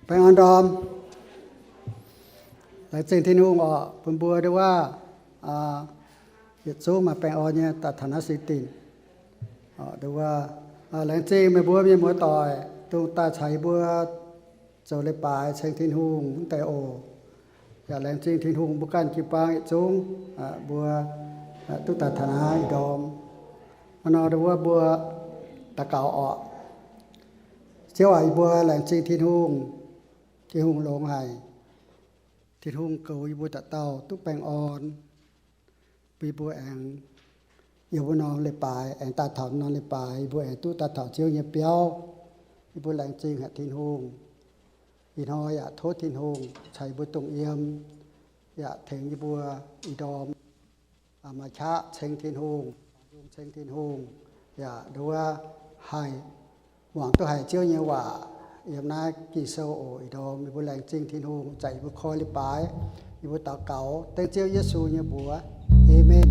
Baengh orn ndorm. Laengz zingh Tin-Hungh orqc, bun mbuo nduov waac yietc zungv maaih baengh orn nyei daaih taux naaiv singx dinc. Nduov waac, laengz zingh meih mbuo mienh muoz-doic dongh daaih caux yie mbuo zoux leiz-baaix ceng Tin-Hungh wuov deix oc. Yaac laengz zingh Tin-Hungh mbuo ganh jiu-baang yietc zungv mbuo duqv daaih taux naaiv ih ndorm. Hnangv nor nduov waac mbuo daux gaux orqc. Ziouv aac, yie mbuo laengz zingh Tin-Hungh. Tin-Hungh longx haic. Tin-Hungh goux yie mbuo dauh dauh duqv baengh orn, bun yie mbuo aengx yiem wuov norm leiz-baaix, aengx daaih taux norm leiz-baaix, yie mbuo aengx duqv daaih taux Ziouv nyei biauv. Yie mbuo laengz zingh haic Tin-Hungh. Ih hnoi yaac tov Tin-Hungh caux yie mbuo dongh yiem, yaac tengx yie mbuo ih ndorm maaih qaqv ceng Tin-Hungh, ceng Tin-Hungh, yaac nduov haih muangx duqv haiz Ziouv nyei waac yiem naaiv Ging-Sou oc. Ih ndorm yie mbuo laengz zingh Tin-Hungh zaqc yie mbuo koi leiz-baaix. Yie mbuo daux gaux dengv Ziouv Yesu nyei mbuox. Aamen.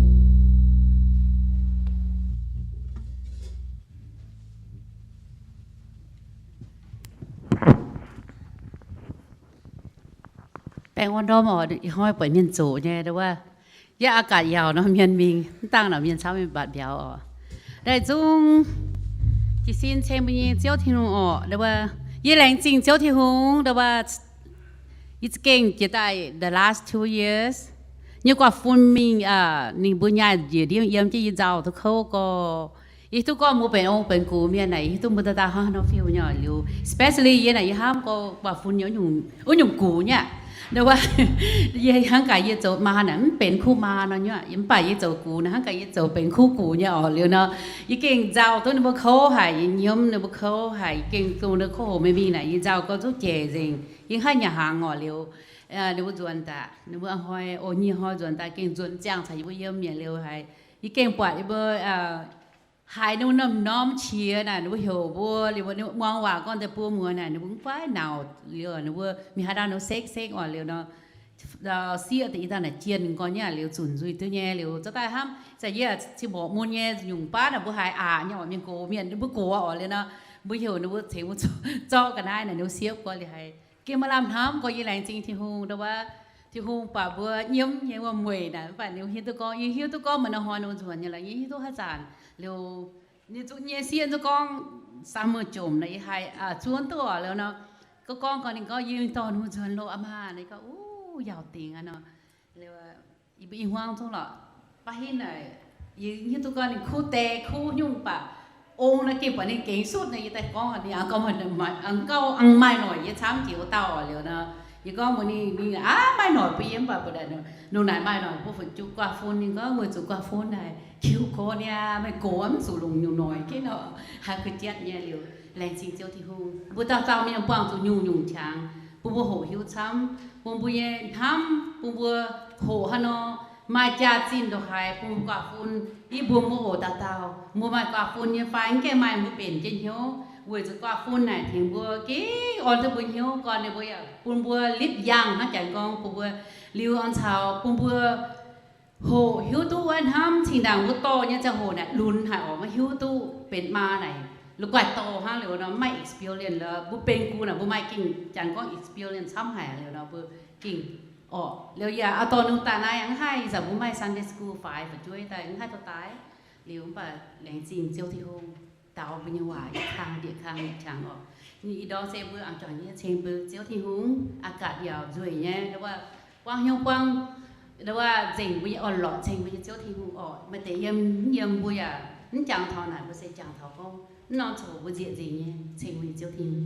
Baengh orn ndorm oc. Ih hnoi buatc mienh zoqc nyei, nduov waac, yie aqc gaatc yaauc nor mienh mingh, mv dangh nor mienh camv mingh mbatc mbiauz oc. Daaih zungv jiez sin ceng mbuo nyei Ziouv Tin-Hungh oc. Nduov waac, yie laengz zingh Ziouv Tin-Hungh, nduov waac, yie za'gengh jiex daaih the last two years nyei guaax fun mingh, ninh mbuo nyaaih njiec ndiev yiem jienv yie nzauh duqv kouv gorx. Yie hiuv duqv gorngv mbuo benx ong benx gux mienh naaic, yie hiuv duqv mbuo dauh dauh hnangv haaix nor feel nyei oc. Liuz especially yie naaic, yie hnamv gorngv guaax fun nyei wuov nyungc gux nyei aqv. Nduov waac, yie hnangv gaax yie zoux maa naaic mv benx kuv maa nor nyei aqv. Mv baac yie zoux gux naaic hnangv gaax yie zoux benx kuv gux nyei oc. Liuz nor, yie gengh nzauh duqv ninh mbuo kouv haic, yie nyiemv ninh mbuo kouv haic. Yie gengh dongh ninh kouv hoc mingh mingh naaic, yie nzauh gorngv zuqc jaic nzengc, yie haih nyanc hnaangx oc. Liuz ninh mbuo nzuonx daaih, ninh mbuo a'hnoi oc, nyic hnoi nzuonx daaih gengh nzuonx ziangh caux yie mbuo yiem mi'aqv. Liuz haiz yie gengh buatc yie mbuo haiz ninh mbuo norm-norm qiex naaic, ninh mbuo heuc mbuo, liuz mbuo muangx waac gorngv deix buo muoz naaic, ninh mbuo mv fai nauc. Liuz ninh mbuo mingh haaix dauh ninh mbuo sekv sekv oc. Liuz nor, sieqv deix i dauh naaic jienh gorx nyei, liuz zunc nzuih duqv nyei. Liuz zorqv daaih hnamv, za'gengh yie cin-mborqc mun nyei nyungc baav naaic mbuo haiz aqc nyei oc, mienh gox mienh ninh mbuo gox oc. Liuz nor mbuo heuc ninh mbuo cengx mbuo zorqv ga'naaiv naaic, ninh mbuo siepv gorx. Liuz haiz gengh maaih lamh hnamv gorx, yie laengz zingh Tin-Hungh, nduov waac, Tin-Hungh baac mbuo nyiemv nyei wuom-mueic naaic, mv baac ninh mbuo hiuv duqv gorngv, yie hiuv duqv gorngv maaih norm hnoi ninh mbuo nzuonx nyei lorqc, yie hiuv duqv haaix zanc. Liuz ninh zuqc nyei sieqv zuqc gorngv summer jomc naaic, yie haiz zuonv duqv oc. Liuz nor, gorngv gorngv gorngv ninh gorngv yie dorh ninh mbuo nzuonx loh, aa maa, ninh gorngv, Uv, yaauc dingc aqv nor. Liuz yie mbuo i hmuangv zungv lorqc, baav hinv naaic, yie hiuv duqv gorngv ninh kuv deix kuv nyungc baac ong naaiv gengh buatc ninh gengx sutv naaic. Yie daaih gorngv ninh aengx gauh, aengx gauh aengx maaih noic yie camv jiex wuov dauh oc. Liuz nor, yie gorngv mbuox ninh, ninh aav maaih noic bun yie, mv baac buatc ninh naaic maaih noic bun fu'jueiv guaax fun. Ninh gorngv, Weic zuqc guaax fun naaic kiu gorx niaa, meih gox mv zuqc longc nyungc noic jienv nor, haih kuh jatv nyei. Liuz laengz zingh Ziouv Tin-Hungh, mbuo dauh dauh mienh buangh zuqc nyungc-nyungc qangx bun mbuo hoqc hiuv camv, bun mbuo nyei hnamv, bun mbuo hoqc haaix nor maaih jaax-zinh ndongc haaix bun mbuo guaax fun. Yie mbuox mbuo oc, dauh dauh mbuo maaih guaax fun nyei fai mv gaengh maaih, mbuo benx jienv hnyouv. Weic zuqc guaax fun naaic tengx mbuo gengh orn duqv mbuo hnyouv gorn, ninh mbuo yaac bun mbuo lipv yangh hnangv janx gorngv bun mbuo liuz, orn caux bun mbuo hoqc hiuv duqv wuov hnamv cing-ndaangc mbuo dorh nyei ziangh hoc naaic lunx haic oc, maiv hiuv duqv benx maa naaic la'guaih dorh hnangv. Liuz nor mv maaih experience lorqc. Mbuo benx gux naaic mbuo maaih gengh janx gorngv experience camv haic. Liuz nor mbuo gengh orqc. Liuz yaac aa dorh ninh daaih naaiv yaac mv haih, ih zanc mbuo maaih Sunday school faix fu'jueiv daaih mv haih dorh daaih. Liuz mv baac laengz zingh Ziouv Tin-Hungh daux mbuo nyei waac yietc kang yietc kang yietc kang oc. Ih ndorm se mbuo aengx juangc nyei ceng mbuo Ziouv Tin-Hungh, aa, gaatc yaac nzueic nyei, nduov waac, buangv hnyouv buangv, nduov waac, nzengc mbuo nyei orn-lorqc ceng mbuo nyei Ziouv Tin-Hungh oc. Maaih deix yiem, yiem mbuo yaac mv jangx taux naaic, mbuo se jangx taux gorngv mv norm coc mbuo nzieqc nzengc nyei ceng mbuo nyei Ziouv Tin-Hungh.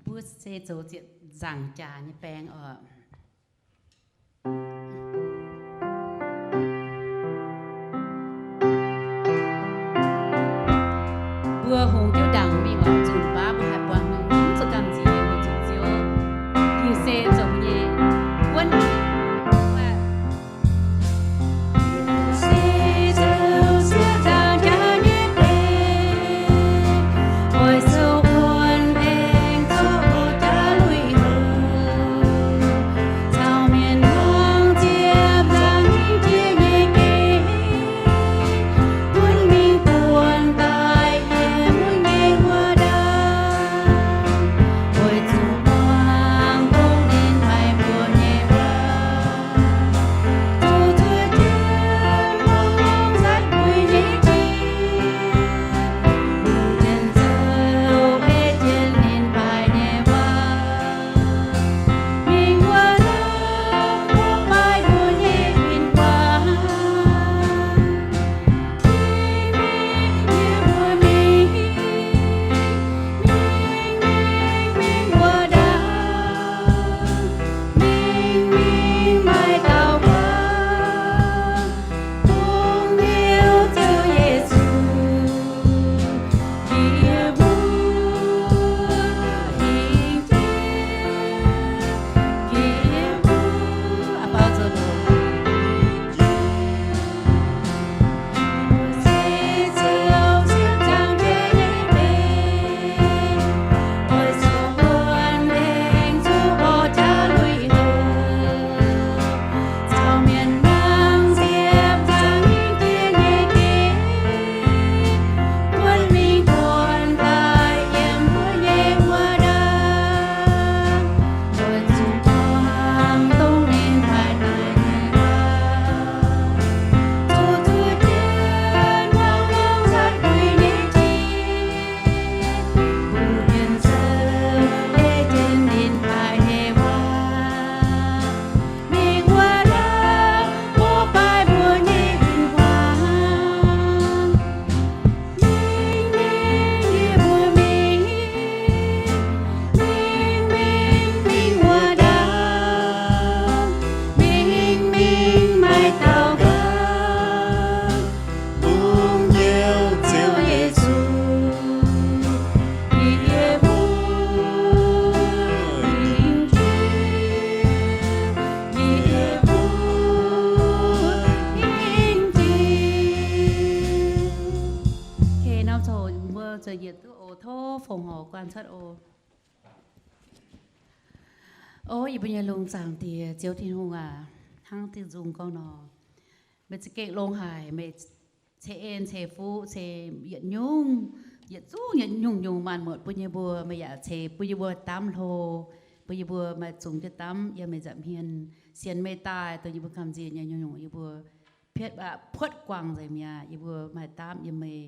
Mbuo se zoux ziepc nzaangc jaax nyei baeng oc. Mbuo hungx jienv ndaangc mingh oc, nzunc baav mbuo haih buangh hnyouv zuqc gamh nziex mbuo zuqc Ziouv. Ging-sou zoux nyei wuonv. Norm ziangh hoc mbuo zuqc yietc duqv oc. Tov fongc horc guanh cuotv oc. O yie mbuo nyei lungh zaangc Diex, Ziouv Tin-Hungh aac, hnangv diuh nzung gorngv nor, meih za'gengh longx haic, meih ceix en ceix fuqv, ceix yietc nyungc, yietc zungv yietc nyungc-nyungc maanc muotc bun yie mbuo. Meih yaac ceix bun yie mbuo damv hlo, bun yie mbuo maaih zungx jienv damv yiem meih nza'hmien, sienx meih daaih dongh yie mbuo gamh nziex nyei nyungc-nyungc yie mbuo pietv aqv, puotv guangc nzengc mi'aqv. Yie mbuo maaih damv yiem meih,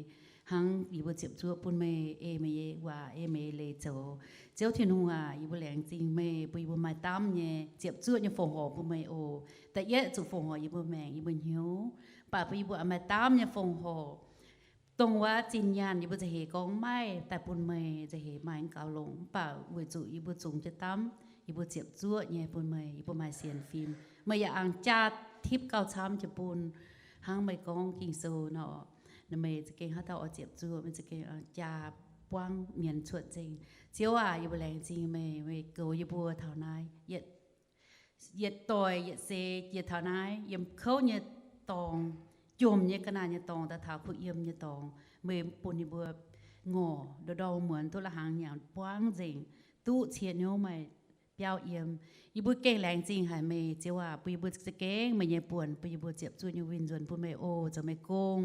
hnangv yie mbuo ziepc zuoqv bun meih ei meih nyei waac, ei meih nyei leiz zoux. Ziouv Tin-Hungh aac, yie mbuo laengz zingh meih bun yie mbuo maaih damv nyei ziepc zuoqv nyei fongc horc bun meih oc. Da'yietv zuqc fongc horc yie mbuo maengc, yie mbuo hnyouv, mv baac bun yie mbuo maaih damv nyei fongc horc, dongh wuov zinh nyaanh yie mbuo za'heix gorngv maiv daaih bun meih, za'heix maaih mv gaux longx, mv baac weic zuqc yie mbuo zungx jienv damv, yie mbuo ziepc zuoqv nyei bun meih, yie mbuo maaih sienx fim. Meih yaac aengx jaa tipv gauh camv jiex bun, hnangv meih gorngv Ging-Sou nor, meih za'gengh haaix dauh oix ziepc zuoqv, meih za'gengh aengx jaa buangv mienz cuotv nzengc. Ziouv aac, yie mbuo laengz zingh meih, meih goux yie mbuo taux naaiv, yietc doic yietc seix jiex taux naaiv, yiem kouv nyei dorngx, jomc nyei ga'naaiv nyei dorngx, daaih taux kuh yiem nyei dorngx, meih bun yie mbuo ngorc ndorm-ndorm muonz duqv la'hnaangx nyanc buangv nzengc, duqv cie hnyouv maaih biauv yiem. Yie mbuo gengh laengz zingh haic meih, Ziouv aac, bun yie mbuo za'gengh meih nyei buonc, bun yie mbuo ziepc zuoqv nyei win nzuonx bun meih oc, zoux meih gong,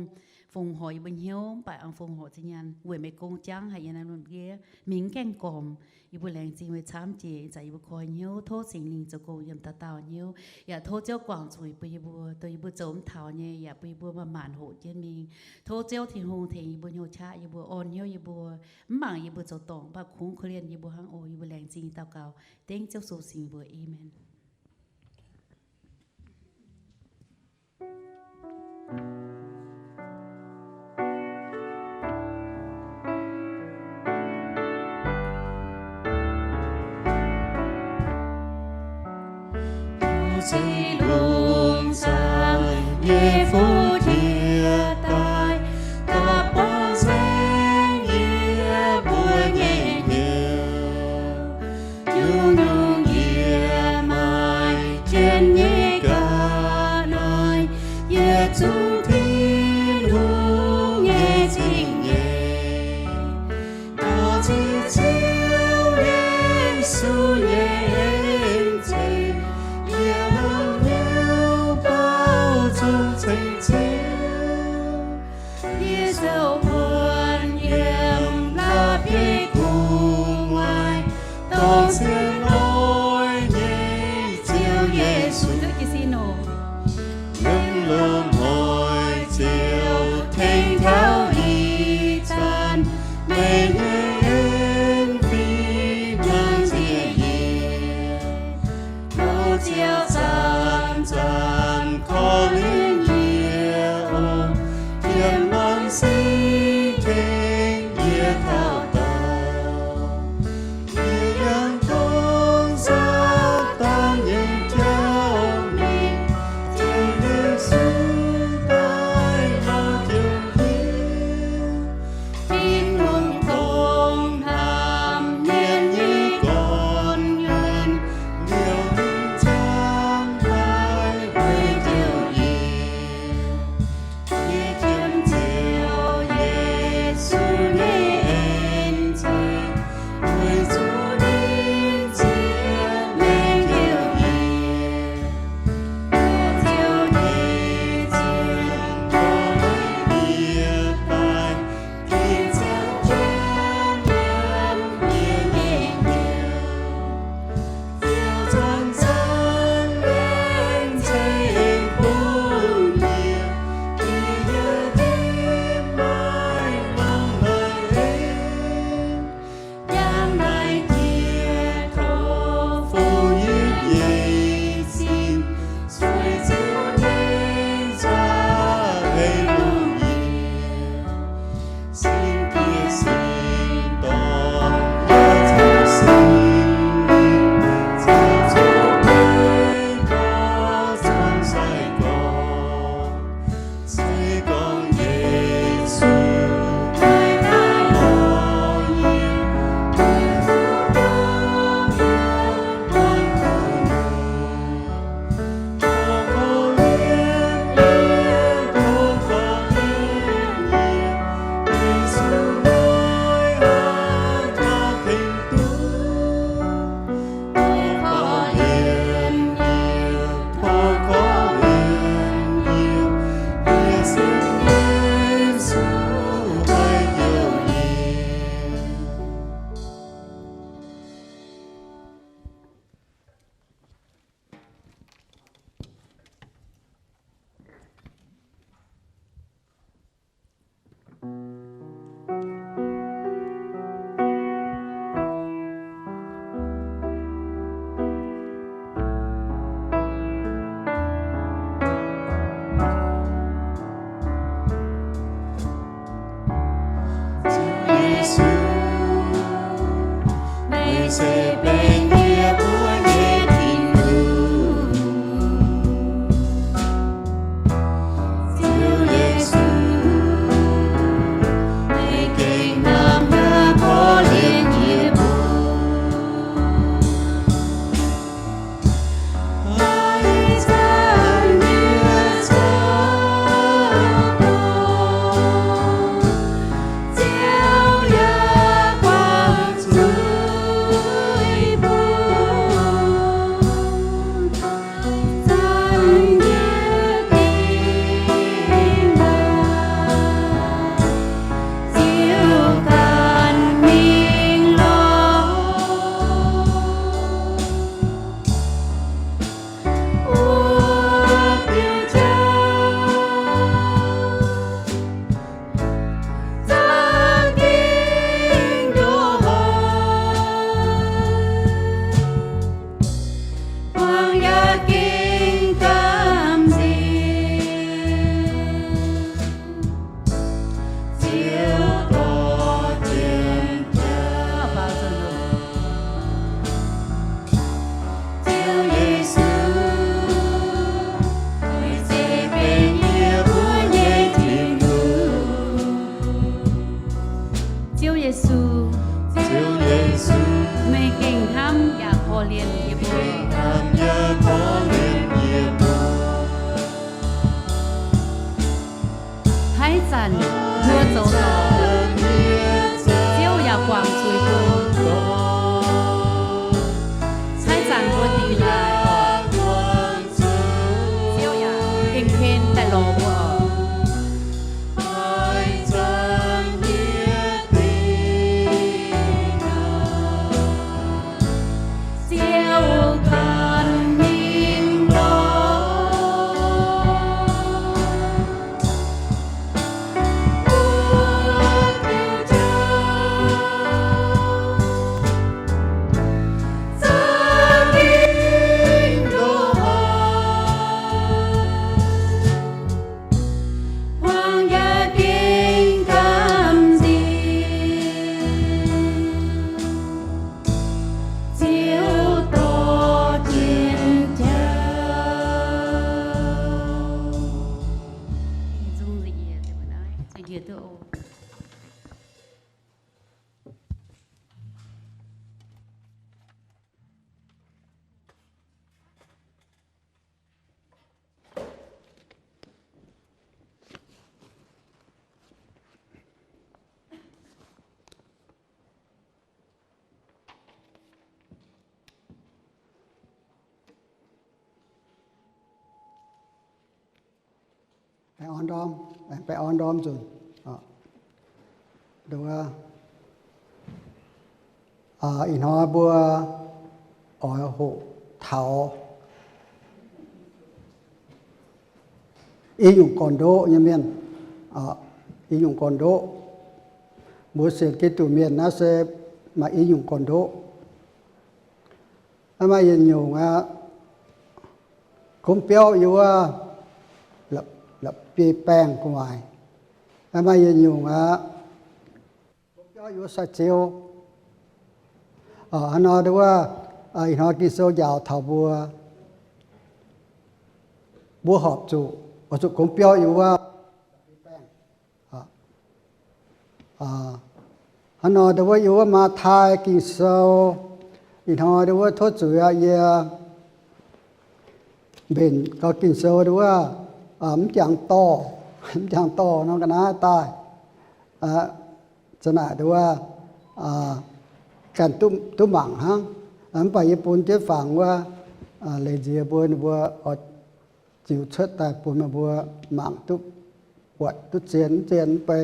fongc horc yie mbuo hnyouv, mv baac aengx fongc horc zinh nyaanh weic meih gong jangv haic yiem naaiv lungh ndiev mingh gaengh gormx. Yie mbuo laengz zingh meih camv jiex, ih zanc yie mbuo koi hnyouv, tov Singx Lingh zoux gong yiem dauh dauh hnyouv, yaac tov Ziouv guangc zuiz bun yie mbuo, dongh yie mbuo zoux mv taux nyei, yaac bun yie mbuo manc-manc hoqc jienv mingh. Tov Ziouv Tin-Hungh tengx yie mbuo hnyouv qaqv yie mbuo, orn hnyouv yie mbuo, mv mangc yie mbuo zoux dorngc, mv baac kungx korv-lienh yie mbuo hnangv oc. Yie mbuo laengz zingh daux gaux dengv Ziouv Yesu singx mbuox, Aamen. se longc zaangc nyei fuqv jiex daaih, daaih borngz saengv yie mbuo nyei hnyouv. Hnyouv nyungc yie maaih jienv nyei ga'naaiv, yietc zungv Tin-Hungh nyei zingh nyeic. Dorh ziqc Ziouv Yesu nyei en zeiz, yie longc hnyouv bauv zong ceng Ziouv. Yie ziouc buonc yiem la'bieiv gu'nguaaic, dongh sienx loiv nyei Ziouv Yesu. Yiem loz-hnoi Ziouv tengx taux ih zanc, meih nyei en fih hnangv nziex yie. Tov Ziouv zanc-zanc korv-lienh yie oc, yiem maanc sic tengx yie taux daauh. Yie yangh dongh Saadaan nyei jauv mingh, Ziouv Yesu daaih lorz Ziouv yie. Tin-Hungh dongh hnamv mienh nyei gorn-nyuonh, liouh ninh camv haic weic Ziouv yie. Yie qiemx Ziouv Yesu nyei en zeiz, weic zuqc ninh ziex maengh Ziouv yie. Tov Ziouv nyei ziex dorh meih yie daaih, gengh ziangh jienv yiem yie nyei hnyouv. Ziouv zanc-zanc laengz zingh bun yie, yie yaac dingc maaih longx haic en. Yangh naaiv jiex tov fungx yie nyei sin, sueih Ziouv nyei nza'heic longc yie. Sin bieqc sin dorngc yaac caux sin mingh, caux Ziouv beiv gauh zuangx sai-gorx. Se gorngv Yesu maiv daaih lorz yie, yie zuqc gorngv yie buangh duqv ninh. Tov korv-lienh yie, tov korv-lienh yie, Yesu maiv haih tengx duqv. Tov korv-lienh yie, tov korv-lienh yie, yie sienx Yesu haic Ziouv yie. Ziouv Yesu, meih se benx yie mbuo nyei Tin-Hungh. Ziouv Yesu, meih gengh hnamv yaac korv-lienh yie mbuo. Haaix zanc yie zoux dorngc, Ziouv yaac buangh zuiz Korv-lienh yie mbuo. Haaix zanc mbuo zoux dorngc, Ziouv yaac guangc zuiz mbuo. Haaix zanc mbuo dingc laaix, Ziouv yaac gengh ken daaih lorz mbuo oc. Baengh orn ndorm, baengh orn ndorm nzunc. Ih hnoi mbuo oix hoqc taux i nyungc gorn-ndoqv nyei mienh. I nyungc gorn-ndoqv, mbuo sienx Giduc mienh naaiv se maaih i nyungc gorn-ndoqv. Maaih yietc nyungc aqv, gomv biauv yiem wuov la'bieiv-baengh gu'nguaaic. Maaih yietc nyungc aqv, gomv biauv yiem wuov sai-ziou. Hnangv nor ndau wuov, ih hnoi Ging-Sou njaaux taux mbuo, mbuo horpc zuqc, oix zuqc gomv biauv yiem wuov la'bieiv-baengh. Hnangv nor ndau wuov yiem wuov Matv^taai Ging-Sou, ih hnoi ndau wuov tov zuiz aqv, yie mbenc gau Ging-Sou ndau wuov mv jangx dorh, mv jangx dorh nor ga'naaiv daaih, za'naaic ndau wuov ganh duqv mangc hnangv. Mv baac yie bun jienv fangx wuov leiz nziex mbuo, ninh mbuo oix ziux cuotv daaih bun meih mbuo mangc duqv, buatc duqv zien mv zien mv bei.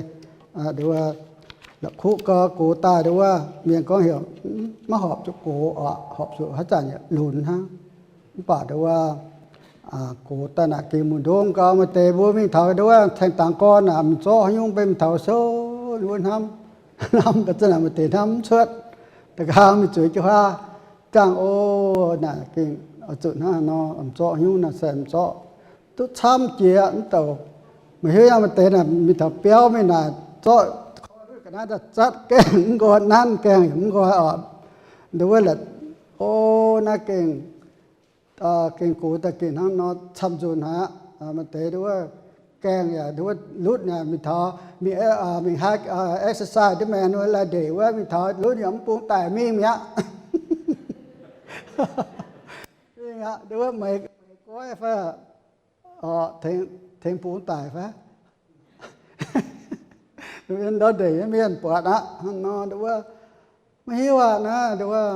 Ndau wuov la'kuqv gau gox daaih ndau wuov mienh gorngv heuc maiv horpc zuqc gox oc, horpc zuqc haaix zanc yietc lunx hnangv. Mv baac ndau wuov gox daaih naaic gengh mbu'ndongx gau. Maaih deix mbuo mingh taux ndau wuov taeng dangx gorn naaic, m'zorqv haaix nyungc mbe mingh taux sou wuov hnamv, hnamv ga'zanc naaic maaih deix hnamv mv cuotv. Da'nqaang mingh zueiz jiu haav, jangx o, naaic gengh oix zuqc hnangv haaix nor, m'zorqv haaix nyungc naaic se m'zorqv duqv camv jiex mv douc. Meih hiuv nyei, maaih deix naaic mingh taux biauv mingh naaic zorqv ga'naaiv daaih zatv gaengh mv nqoi, nanv gaengh yaac mv nqoi oc. Ndau wuov la'o, naaiv gengh, gengh gox daaih gengh hnangv nor camv nzunc haic aqv. Maaih deix ndau wuov gaengh yaac ndau wuov lutv naaic mingh taux mingh, mingh haaix exercise ndiev maengx nor lai ndeic wuov mingh taux lutv yaac mv bung daic mingh mi'aqv. Mingh aqv, ndau wuov meih goiv fai tengx bungx daic fai? Ndau ndeic nyei mienh buatc aqv. Hnangv nor ndau wuov maiv hiuv aqv naaiv, ndau wuov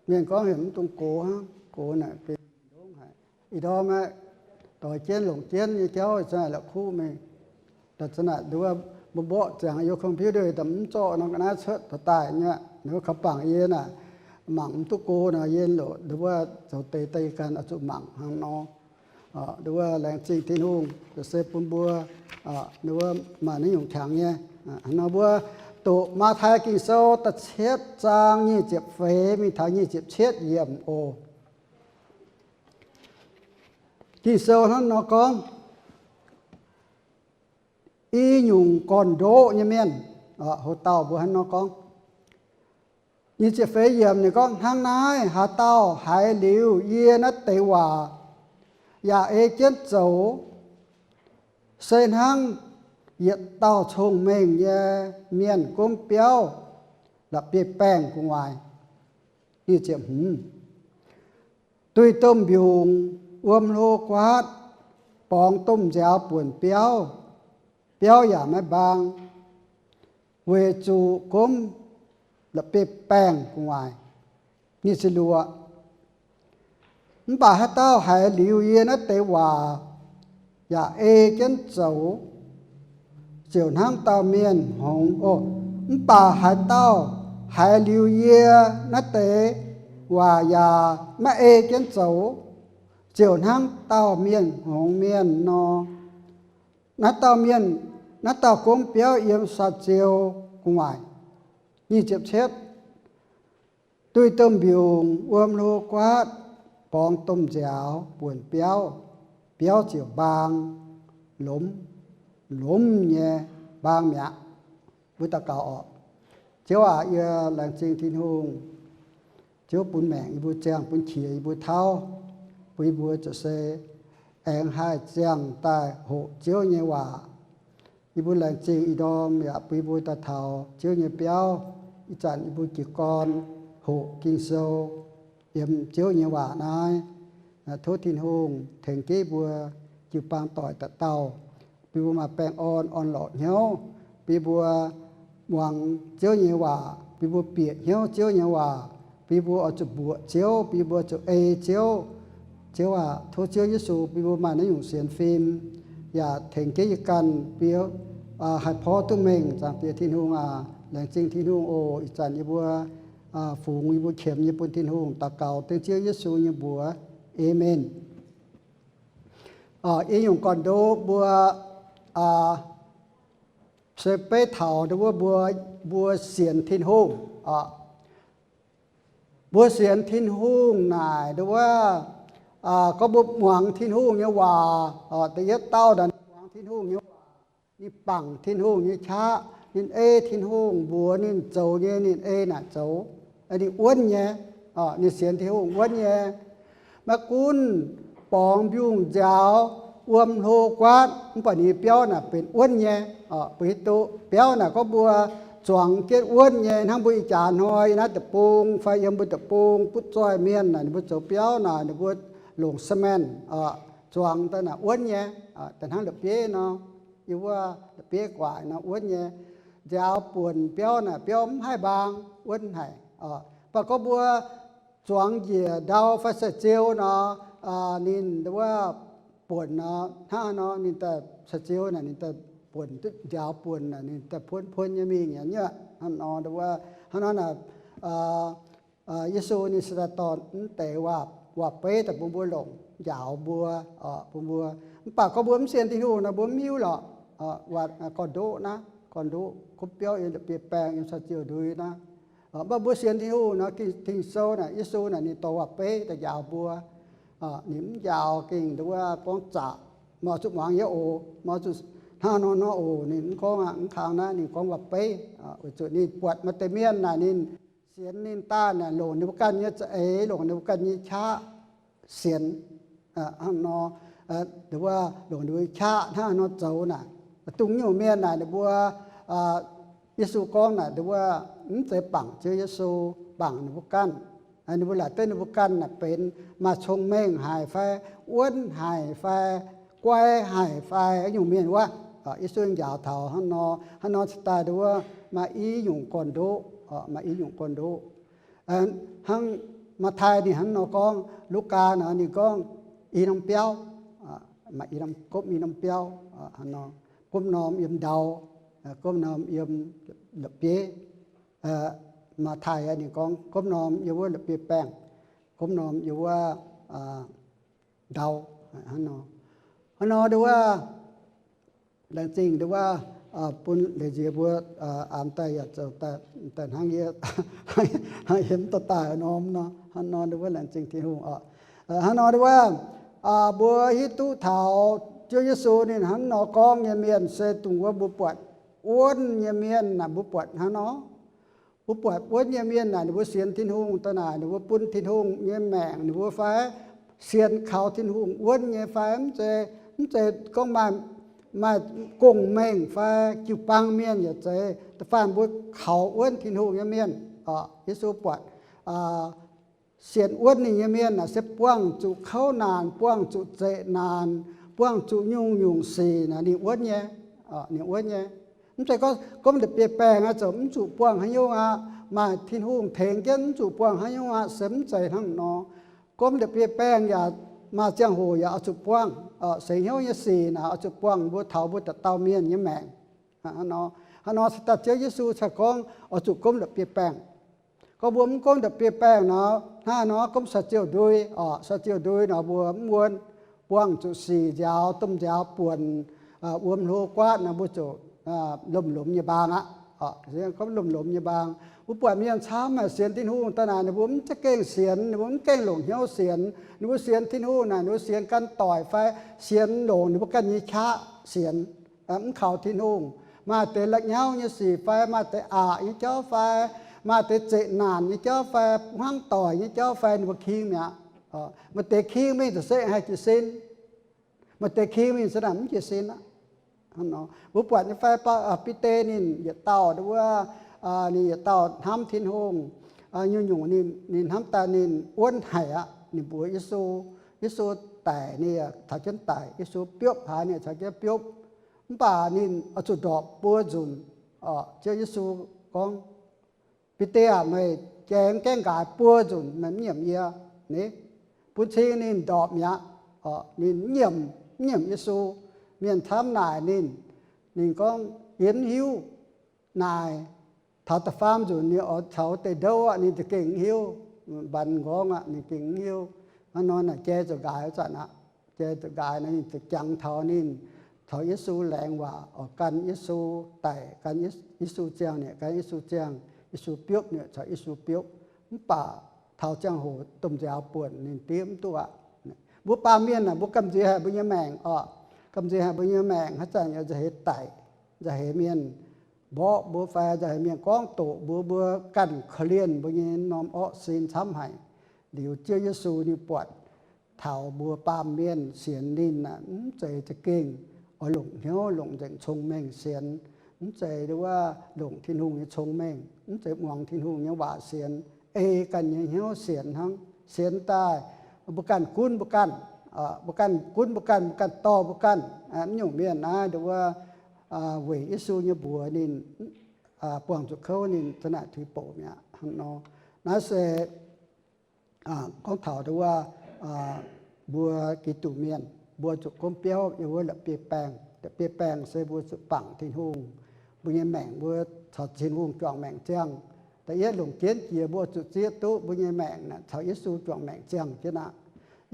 mienh gorngv heuc mv dungx gox hnangv, gox naaic gengh ndongc haic. Ih ndorm aeqv, doix jienv longc jienv nyei jauv za'naaic la'kuqv mingh. Daaih za'naaic ndau wuov mbuo mborqv ziangx yiem computer daaih mv zorqv nor ga'naaiv cuotv daaih daaih nyei. Ndau wuov kaux bangc yie naaic mangc mv duqv go nor, yie loc ndau wuov zoux deix daaih yie ganh oix zuqc mangc hnangv nor. Ndau wuov laengz zingh Tin-Hungh se bun mbuo ndau wuov maaih naaiv nyungc qangx nyei. Hnangv nor mbuo doqc Matv^taai Ging-Sou da'cietv zaang nyic ziepc feix mingh taux nyic ziepc cietv yiemc oc. Ging-Sou hnangv nor gorngv, i nyungc gorn-ndoqv nyei mienh, ho dauh mbuo hnangv nor gorngv. Nyic ziepc feix yiemc ninh gorngv, hnangv naaiv haaix dauh haiz liuz yie naaiv deix waac yaac ei jienv zoux, se hnangv yietc dauh cong-mengh nyei mienh gomv biauv la'bieiv-baengh gu'nguaaic. Nyic ziepc hmz. Duih domh mbiungc wuom hlo guaatv, borngz domh nziaaux buonc biauv, biauv yaac maiv mbaang, weic zuqc gomv la'bieiv-baengh gu'nguaaic. Nyic ziepc luoqc. Mv baac haaix dauh haiz liuz yie naaiv deix waac yaac ei jienv zoux, ziouc hnangv dauh mienh hngongx, o, mv baac haaix dauh haiz liuz yie naaiv deix waac yaac maiv ei jienv zoux, ziouc hnangv dauh mienh hngongx mienh nor. Naaiv dauh mienh, naaiv dauh gomv biauv yiem saa-ziou gu'nguaaic. Nyic ziepc cietv. Duih domh mbiungc wuom hlo guaatv, borngz domh nziaaux buonc biauv, biauv ziouc mbaang, lomz, lomz nyei, mbaang mi'aqv. Mbuo daux gaux oc. Ziouv aac, yie laengz zingh Tin-Hungh. Ziouv bun maengc yie mbuo, ziangh bun qiex yie mbuo, tauv bun yie mbuo ziouc se aengx haih ziangh daaih hoqc Ziouv nyei waac. Yie mbuo laengz zingh ih ndorm yaac bun yie mbuo daaih taux Ziouv nyei biauv. Ih zanc yie mbuo jiez gorn hoqc Ging-Sou yiem Ziouv nyei waac naaiv. Tov Tin-Hungh tengx jienv yie mbuo jiu-baang doic dauh dauh, bun yie mbuo maaih baengh orn, orn-lorqc hnyouv, bun yie mbuo muangx Ziouv nyei waac, bun yie mbuo bieqc hnyouv Ziouv nyei waac, bun yie mbuo oix zuqc mbuoqc Ziouv, bun yie mbuo zuqc ei Ziouv. Ziouv aac, tov Ziouv Yesu bun yie mbuo maaih naaiv nyungc sienx fim, yaac tengx jienv yie ganh bun yie haih porv duqv mengh. Zaangc Diex Tin-Hungh aac, laengz zingh Tin-Hungh oc. Ih zanc yie mbuo fungx yie mbuo qiemx nyei bun Tin-Hungh, daux gaux dengv Ziouv Yesu nyei mbuox. Aamen. Ih nyungc gorn-ndoqv mbuo se beiv taux nduov mbuo, mbuo sienx Tin-Hungh. Mbuo sienx Tin-Hungh naaic nduov, gorngv mbuo muangx Tin-Hungh nyei waac, da'yietv dauh naaic muangx Tin-Hungh nyei waac, ninh bangc Tin-Hungh nyei qaqv, ninh ei Tin-Hungh mbuox ninh zoux nyei, ninh ei naaic zoux, ninh wuonv nyei. Ninh sienx Tin-Hungh wuonv nyei. Maiv gunv borngz mbiungc nziaaux, wuom hlo guaatv, mv baac ninh nyei biauv naaic benx wuonv nyei. Mbuo hiuv duqv biauv naaic gorngv mbuo zuangx jienv wuonv nyei, hnangv mbuo ih jaax hnoi yiem naaiv deic-bung fai yiem mbuo deic-bung butv zoih mienh naaic, ninh mbuo zoux biauv naaic, ninh mbuo longc cement zuangx daaih naaic wuonv nyei, daaih hnangv la'bieiv nor, yiem wuov la'bieiv guaaic nor wuonv nyei. Nziaaux buonc biauv naaic biauv mv haih mbaang, wuonv haic. Mv baac gorngv mbuo zuangx njiec ndau fai saa-ziou nor, ninh wuov buonc nor, hnangv nor ninh daaih saa-ziou naaic, ninh daaih buonc duqv nziaaux buonc naaic, ninh daaih puonv puonv nyei mingh nyei. Hnangv nor, hnangv nor naaic, Yesu ninh se daaih dorh mv deix waac-beiv daaih bun mbuo longc njaaux mbuo, bun mbuo. Mv baac gorngv mbuo mv sienx Tin-Hungh nor, mbuo mv hiuv lorqc. Gorn-ndoqv naaiv, gorn-ndoqv gomv biauv yiem la'bieiv-baengh, yiem saa-ziou ndui naaiv. Mv baac mbuo sienx Tin-Hungh nor, Ging-Sou naaic, Yesu naaic ninh dorh waac-beiv daaih njaaux mbuo. Ninh mv njaaux gengh nduov gorngv zaqc, meih oix zuqc muangx yie oc, meih oix zuqc hnangv nor nor oc. Ninh mv gorngv aqv. Mv kang naaiv ninh gorngv waac-beiv, weic zuqc ninh buatc maaih deix mienh naaic ninh sienx ninh daaih naaic longc ninh mbuo ganh nyei za'eix, longc ninh mbuo ganh nyei qaqv sienx, hnangv nor, nduov longc ninh mbuo qaqv hnangv nor zoux naaic. Dongh nyungc mienh naaic ninh mbuo, Yesu gorngv naaic, nduov mv zeiz bangc Ziouv Yesu, bangc ninh mbuo ganh. Ninh mbuo laaic duqv ninh mbuo ganh naaic benx maaih cong-mengh haic fai, wuonv haic fai, guai haic fai, nyungc mienh wuov. Yesu njaaux taux hnangv nor, hnangv nor cingx daaih nduov maaih i nyungc gorn-ndoqv, maaih i nyungc gorn-ndoqv. Hnangv Matv^taai ninh hnangv nor gorngv, Lugaa nor ninh gorngv i norm biauv, maaih i norm, gomv i norm biauv, hnangv nor, gomv norm yiem ndau, gomv norm yiem la'bieiv. Matv^taai ninh gorngv gomv norm yiem wuov la'bieiv-baengh, gomv norm yiem wuov ndau, hnangv nor. Hnangv nor nduov laengz zingh nduov bun leiz nziex mbuo, aa, daaih yaac zoux daaih hnangv yie, hnangv yie mv dorh daaih norm nor, hnangv nor nduov laengz zingh Tin-Hungh oc. Hnangv nor nduov, mbuo hiuv duqv taux Ziouv Yesu ninh hnangv nor gorngv nyei mienh se dongh wuov mbuo buatc wuonv nyei mienh naaic, mbuo buatc hnangv nor. Mbuo buatc wuonv nyei mienh naaic, ninh mbuo sienx Tin-Hungh daaih naaic, ninh mbuo bun Tin-Hungh nyei maengc, ninh mbuo fai sienx kaux Tin-Hungh wuonv nyei fai? Mv zeiz, mv zeiz gorngv maaih, maaih gong-mengh fai jiu-baang mienh yaac zeiz. Da'faanh mbuo kaux wuonv Tin-Hungh nyei mienh, Yesu buatc, aa, sienx wuonv ninh nyei mienh naaic se buangh zuqc kouv naanc, buangh zuqc zeqc naanc, buangh zuqc nyungc-nyungc sic naaic ninh wuonv nyei. Ninh wuonv nyei. Mv zeiz gorngv gomv ndopv-bieqc baengh aqv, zoux mv zuqc buangh haaix nyungc aqv, maaih Tin-Hungh tengx jienv mv zuqc buangh haaix nyungc aqv, se mv zeiz hnangv nor. Gomv ndopv-bieqc baengh yaac maaih ziangh hoc yaac oix zuqc buangh, seix hnyouv nyei sic naaic oix zuqc buangh mbuo taux mbuo dauh dauh mienh nyei maengc. Hnangv nor se daaih Ziouv Yesu cingx gorngv oix zuqc gomv ndopv-bieqc baengh. Gorngv mbuo mv gomv ndopv-bieqc baengh nor, hnangv nor gorngv sai-ziouh ndui, sai-ziouh ndui nor mbuo mv wuonv, buangh zuqc sic nziaaux, domh nziaaux buonc, wuom hlo guaatv nor mbuo zuqc lomh lomh nyei mbaang aqv. Gorngv lomh lomh nyei mbaang, mbuo buatc mienh camv haic sienx Tin-Hungh daaih naaic ninh mbuo mv za'gengh sienx, ninh mbuo mv gengh longc hnyouv sienx. Ninh mbuo sienx Tin-Hungh naaic ninh mbuo sienx gan doic fai sienx longc ninh mbuo ganh nyei qaqv sienx, mv kaux Tin-Hungh. Maaih deix la'nyauv nyei sic fai maaih deix aqc nyei jauv fai maaih deix zeqc naanc nyei jauv fai hmuangv doic nyei jauv fai ninh mbuo king mi'aqv. Maaih deix king mingh ziouc se haih jiez sin. Maaih deix king mingh se naaic mv jiez sin aqv. Mbuo buatc nyei fai Bide ninh yietc dauh wuov, ninh yietc dauh hnamv Tin-Hungh, nyungc-nyungc ninh hnamv daaih ninh wuonv haic aqv. Ninh mbuox Yesu, Yesu daic, ninh taux jienv daic, Yesu biopv haaix ninh caux jienv biopv. Mv baac ninh oix zuqc ndorpc buo nzunc. Ziouv Yesu gorngv, Bide aah, meih jai mv gaengh nqaaix buo nzunc meih mv nyiemc yie. Ni, bun cing ninh ndorpc mi'aqv. Ninh mv nyiemc, mv nyiemc Yesu. Mienh camv naaic ninh, ninh gorngv, Yie mv hiuv. Naaic taux da'faam nzunc ninh oix caux deix ndouv aqv, ninh za'gengh mv hiuv. Mbanc nqorngv aqv, ninh gengh mv hiuv. Hnangv nor naaic jai zuqc nqaaix wuov zanc aqv. Jai zuqc nqaaix nor ninh zuqc jangx taux ninh, caux Yesu laengz waac, oix gan Yesu daic, gan Yesu ziangh, ninh gan Yesu ziangh, Yesu biopv, ninh caux Yesu biopv. Mv baac taux ziangh hoc domh nziaaux buonc ninh diev mv duqv aqv. Mbuo baamh mienh aah, mbuo gamh nziex haic mbuo nyei maengc oc. Gamh nziex haic mbuo nyei maengc, haaix zanc yaac nza'heix daic, nza'heix mienh mborqv mbuo fai nza'heix mienh gorngv doqc mbuo, mbuo ganh korv-lienh mbuo nyei norm orqv sin camv haic. Liuz Ziouv Yesu ninh buatc taux mbuo baamh mienh sienx ninh aah, mv zeiz za'gengh oix longc hnyouv longc nzengc cong-mengh sienx, mv zeiz wuov longc Tin-Hungh nyei cong-mengh, mv zeiz muangx Tin-Hungh nyei waac sienx, ei ganh nyei hnyouv sienx hnangv. Sienx daaih mbuo ganh gunv mbuo ganh, mbuo ganh gunv mbuo ganh, mbuo ganh dorh mbuo ganh. Mv nyungc mienh naaiv nduov wuov weic Yesu nyei mbuox ninh buangh zuqc kouv ninh za'naaic tuix bouc mi'aqv. Hnangv nor, naaiv se gorngv taux nduov wuov mbuo Giduc mienh, mbuo zuqc gomv biauv yiem wuov la'bieiv-baengh. La'bieiv-baengh se mbuo zuqc bangc Tin-Hungh, mbuo nyei maengc mbuo caux Tin-Hungh juangc maengc ziangh. Da'yietv longc jienv jiex mbuo zuqc zieqv duqv mbuo nyei maengc naaic caux Yesu juangc maengc ziangh jienv aqv.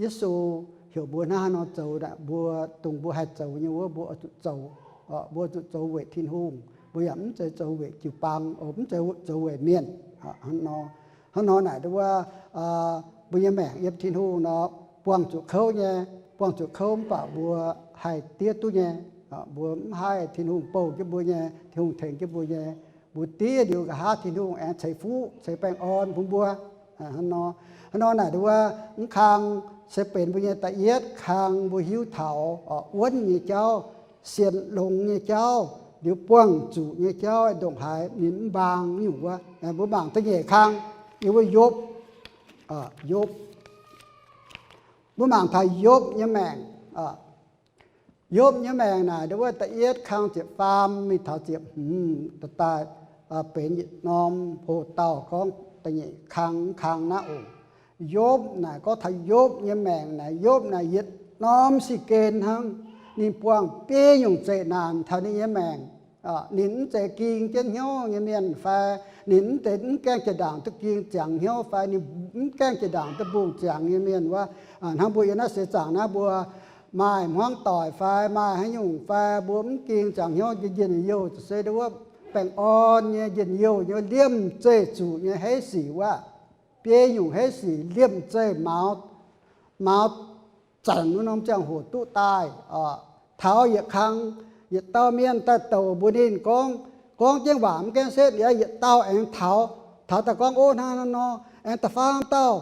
Yesu heuc mbuo hnangv haaix nor zoux naaic, mbuo dongh mbuo haih zoux nyei wuov mbuo oix zuqc zoux. Mbuo zuqc zoux weic Tin-Hungh, mbuo yaac mv zeiz zoux weic jiu-baang, mv zeiz zoux weic mienh. Hnangv nor naaic nduov wuov mbuo nyei maengc yiem Tin-Hungh nor buangh zuqc kouv nyei, buangh zuqc kouv mv baac mbuo haih diev duqv nyei. Mbuo mv haih, Tin-Hungh bouh jienv mbuo nyei, Tin-Hungh tengx jienv mbuo nyei. Mbuo diev liuz nqa'haav Tin-Hungh aengx ceix fuqv ceix baengh orn bun mbuo. Hnangv nor, hnangv nor naaic nduov wuov mv kang se benx mbuo nyei da'yietv kang mbuo hiuv taux wuonv nyei jauv, sienx longx nyei jauv, liuz buangh zuqc nyei jauv ndongc haaix ninh mv mbaang nyungc wuov. Mbuo mangc da'nyeic kang, yiem wuov Yopv. Yopv. Mbuo mangc taux Yopv nyei maengc. Yopv nyei maengc naaic nduov wuov da'yietv kang ziepc faam mingh taux ziepc hmz daaih benx yietc norm hoc-dauh gorngv da'nyeic kang, kang naaiv oc. Yopv naaic gorngv taux Yopv nyei maengc naaic, Yopv naaic yietc norm sic gen hnangv. Ninh buangh biei nyungc zeqc naanc taux ninh nyei maengc. Ninh mv zeiz ging jienv hnyouv nyei mienh fai ninh mv zeiz mv gaengh jiex ndaangc duqv ging ziangx hnyouv fai ninh mv gaengh jiex ndaangc duqv mbungh ziangx nyei mienh wuov. Hnangv mbuo yiem naaiv seix zaangc naaiv mbuo maaih hmuangv doic fai maaih haaix nyungc fai mbuo mv ging ziangx hnyouv njien-youh, se nduov wuov baengh orn nyei njien-youh nyei liemh zeih zuqc nyei heiv sic wuov. Biei nyungc heiv sic liemh zeih mauz, mauz zanc wuov norm ziangh hoc duqv daaih. Taux yietc kang, yietc dauh mienh daaih douc mbuox ninh gorngv, gorngv jienv waac mv gaengh setv mi'aqv, yietc dauh aengx taux, taux daaih gorngv, Ov, hnangv nor, aengx da'faam dauh.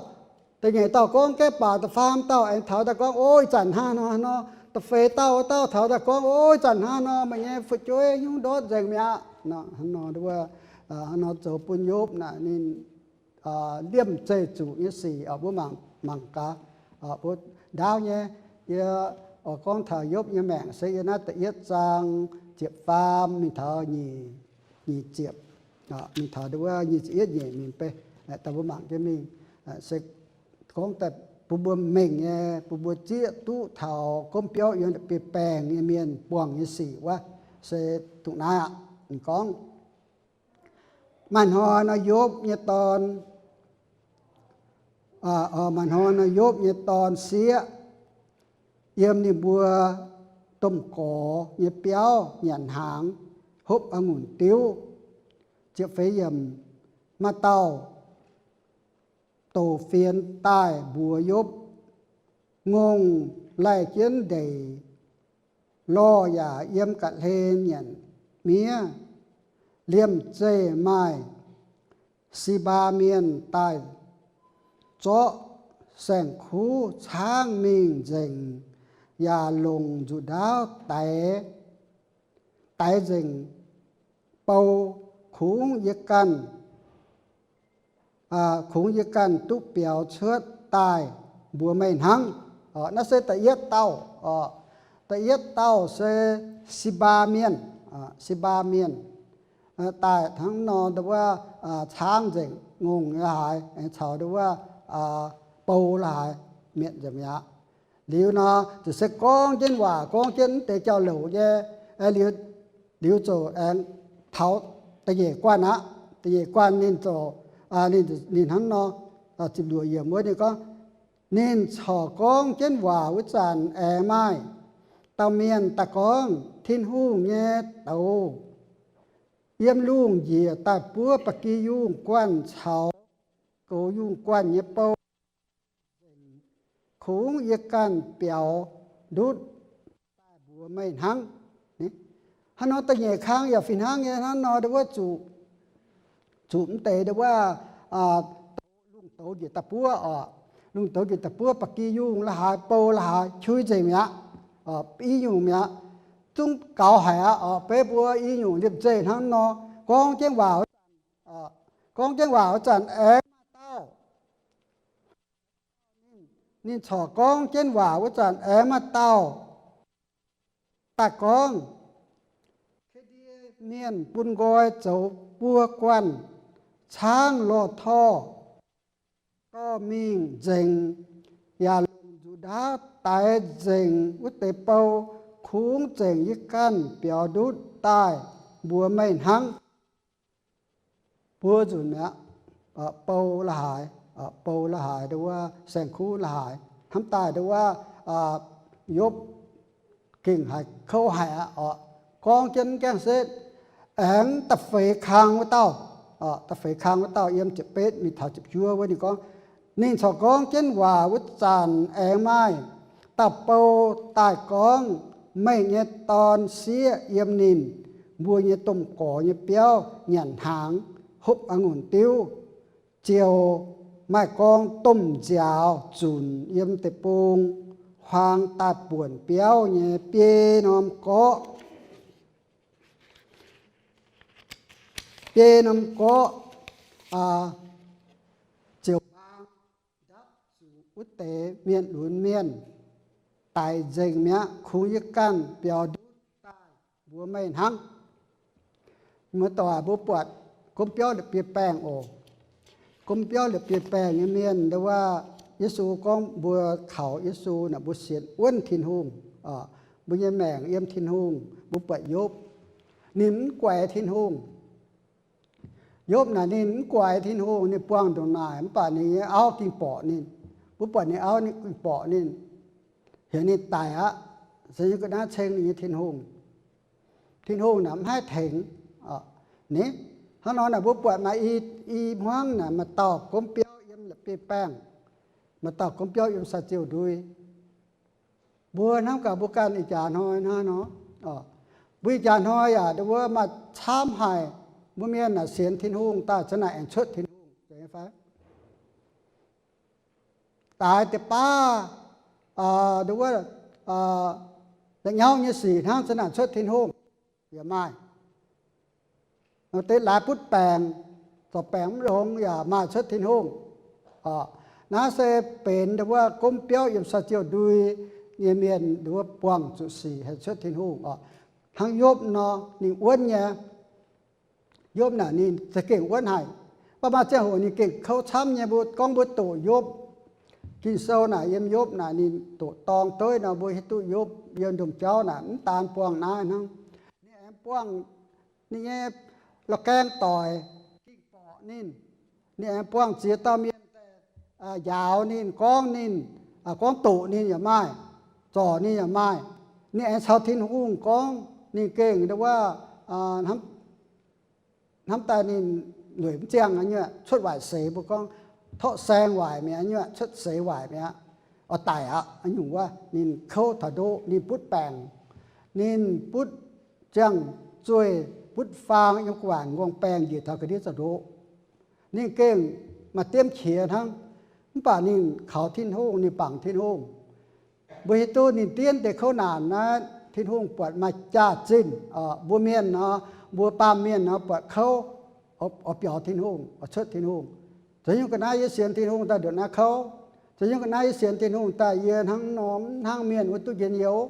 Da'nyeic dauh gorngv jienv baac da'faam dauh aengx taux daaih gorngv, Ov, ih zanc hnangv nor, hnangv nor. Da'feix dauh, dauh taux daaih gorngv, Ov, ih zanc hnangv nor, meih nyei fu'jueiv nyungc ndortv nzengc mi'aqv. Hnangv nor, hnangv nor zoux bun Yopv naaic ninh liemh zeih zuqc nyei sic, mbuo mangc, mangc gaax. Mbuo ndaauv nyei, yie oix gorngv taux Yopv nyei maengc se yiem naaiv da'yietv zaang ziepc faam mingh taux nyic, nyic ziepc, mingh taux nduov nyic ziepc yietv nyeic mingh beiv, daaih mbuo mangc jienv mingh. Se gorngv daaih bun mbuo mengh nyei, bun mbuo zieqv duqv taux gomv biouv yiem la'bieiv-baengh nyei mienh buangh nyei sic wuov, se dongh naaiv aqv. Ninh gorngv, maaih hnoi nor Yopv nyei dorn, maaih hnoi nor Yopv nyei dorn sieqv yiem ninh mbuo domh gorx nyei biauv nyanc hnaangx, hopv a'ngunc diuv. Ziepc feix yiemc, maaih dauh douz-fienx daaih mbuox Yopv, ngongh laih jienv ndeic lorh yaac yiem ga'hlen nyanc miev. Liemh zeih maaih Si^mbaa Mienh daaih zorqv saeng-kuv caangv mingh nzengc, yaac longc nzuqc ndaauv daix, daix nzengc bou. Kungx yie ganh, kungx yie ganh duqv biaux cuotv daaih mbuox meih hnangv. Naaiv se da'yietv dauh. Da'yietv dauh se Si^mbaa Mienh. Si^mbaa Mienh daaih hnangv nor, nduov caangv nzengc ngongh nyei haaix, caux nduov bou la'haaix, mietc nzengc mi'aqv. Liuz nor ziouc se gorngv jienv waac, gorngv jienv mv deix jauv-louc nyei. Liuz, liuz ziouc aengx taux da'nyeic guanh aqv. Da'nyeic guanh ninh ziouc, ninh hnangv nor, ziepc luoqc yiemc wuov ninh gorngv, ninh corc gorngv jienv waac wuov zanc aengx maaih dauh mienh daaih gorngv, Tin-Hungh nyei douz yiem lungh njiec daaih buov ba'gi yungh guanh caux goux yungh guanh nyei bou. Kungx yie ganh biaux ndutv daaih mbuox meih hnangv. Hnangv nor da'nyeic kang yaac fih hnangv nyei. Hnangv nor nduov zuqc, zuqc mv deix nduov lungh douz njiec daaih buov oc. Lungh douz njiec daaih buov ba'gi yungh la'haaix, bou la'haaix, qui nzengc mi'aqv, i nyungc mi'aqv. Zungv gaux haic aqv oc. Beiv mbuo i nyungc liemh zeih hnangv nor, gorngv jienv waac wuov zanc, gorngv jienv waac wuov zanc aengx maaih dauh, ninh corc gorngv jienv waac wuov zanc aengx maaih dauh daaih gorngv, Kaa^ndie Mienh bun nqoi zoux buo guanh caangv lorh torh dorh mingh nzengc, yaac longc nzuqc ndaauv daix nzengc wuov deix bou. Kungx zengc yie ganh biaux ndutv daaih mbuox meih hnangv. Buo nzunc mi'aqv, bou la'haaix, bou la'haaix nduov, saeng-kuv la'haaix, hnamv daaih nduov, Yopv gengh haiz kouv haic aqv oc. Gorngv jienv gaengh setv, aengx da'feix kang wuov dauh, da'feix kang wuov dauh yiem ziepc betv mingh taux ziepc juov wuov ninh gorngv, ninh corc gorngv jienv waac wuov zanc aengx maaih dauh bou daaih gorngv, meih nyei dorn sieqv yiem ninh mbuo nyei domh gorx nyei biauv nyanc hnaangx, hopv a'ngunc diuv, ziouc maaih gorngv domh nziaaux zunc yiem deic-bung huaang daaih buonc biauv nyei biei norm gorqv. Biei norm gorqv ziouc mbaang ndapv zuqc wuov deix mienh lunx mienh daix nzengc mi'aqv. Kungx yie ganh biaux ndutv daaih mbuox meih hnangv. Muoz-doic, mbuo buatc gomv biauv la'bieiv-baengh oc. Gomv biauv la'bieiv-baengh nyei mienh nduov, Yesu gorngv mbuo kaux Yesu naaic mbuo sienx wuonv Tin-Hungh, mbuo nyei maengc yiem Tin-Hungh. Mbuo buatc Yopv, ninh mv guaix Tin-Hungh. Yopv naaic ninh mv guaix Tin-Hungh, ninh buangh ndongc naaic mv baac ninh nyei auv gengh borqc ninh. Mbuo buatc ninh auv ninh gengh borqc ninh, heuc ninh daic aqv. Se nyei ga'naaiv ceng ninh nyei Tin-Hungh. Tin-Hungh naaic mv haih tengx ni. Hnangv nor naaic mbuo buatc maaih i, i hmuangv naaic maaih dauh gomv biauv yiem la'bieiv-baengh, maaih dauh gomv biauv yiem saa-ziouh ndui. Mbuo hnamv gaax mbuo ganh ih jaax hnoi hnangv nor, mbuo ih jaax hnoi yaac nduov maaih camv haic mbuo mienh naaic sienx Tin-Hungh daaih za'naaic aengx cuotv Tin-Hungh fai? Daaix deix baav, nduov, la'nyauv nyei sic hnangv za'naaic cuotv Tin-Hungh yaac maaih. Deix laaix butv baengc, zorc baengc mv longx yaac maaih cuotv Tin-Hungh. Naaiv se benx ndau wuov gomv biauv yiem saa-ziou ndui nyei mienh ndau wuov buangh zuqc sic haih cuotv Tin-Hungh oc. Hnangv Yopv nor, ninh wuonv nyei. Yopv naaic ninh za'gengh wuonv haic. Mv baac maaih ziangh hoc ninh gengh kouv camv nyei. Mbuo gorngv mbuo doqc Yopv, Ging-Sou naaic yiem Yopv naaic ninh doqc dorng dueiv nor, mbuo hiuv duqv Yopv yiem ndongc jauv naaic mv daan buangh naaiv hnangv. Ninh aengx buangh ninh nyei la'gaeng doic gengh borqc ninh. Ninh aengx buangh ziex dauh mienh njaaux ninh, gorngv ninh, gorngv doqc ninh yaac maaih, zorc ninh yaac maaih. Ninh aengx caux Tin-Hungh gorngv, ninh gengh ndau wuov hnamv daaih ninh lueic mv ziangh nyuoqc, cuotv waaic seix, mbuo gorngv torqv saeng waaic mi'aqv nyuoqc, cuotv seix waaic mi'aqv, oix daic aqv nyungc wuov. Ninh kouv taux ndoqv, ninh butv baengc, ninh butv ziangh zueih, butv faang yiem gu'nguaaic ngongh baengh njiec taux ga'ndiev zaux ndoqv. Ninh gengh maaih diemv qiex hnangv, mv baac ninh kaux Tin-Hungh, ninh bangc Tin-Hungh. Mbuo hiuv duqv ninh diemv deix kouv naanc naaiv, Tin-Hungh buatc maaih jaax-zinh. Mbuo mienh nor, mbuo baamh mienh nor buatc kouv, oix biaux Tin-Hungh, oix cuotv Tin-Hungh. Zoux nyungc ga'naaiv yie sienx Tin-Hungh daaih ndongc naaiv kouv. Zoux nyungc ga'naaiv yie sienx Tin-Hungh daaih yie hnangv nor mv hnangv mienh wuov duqv njien-youh.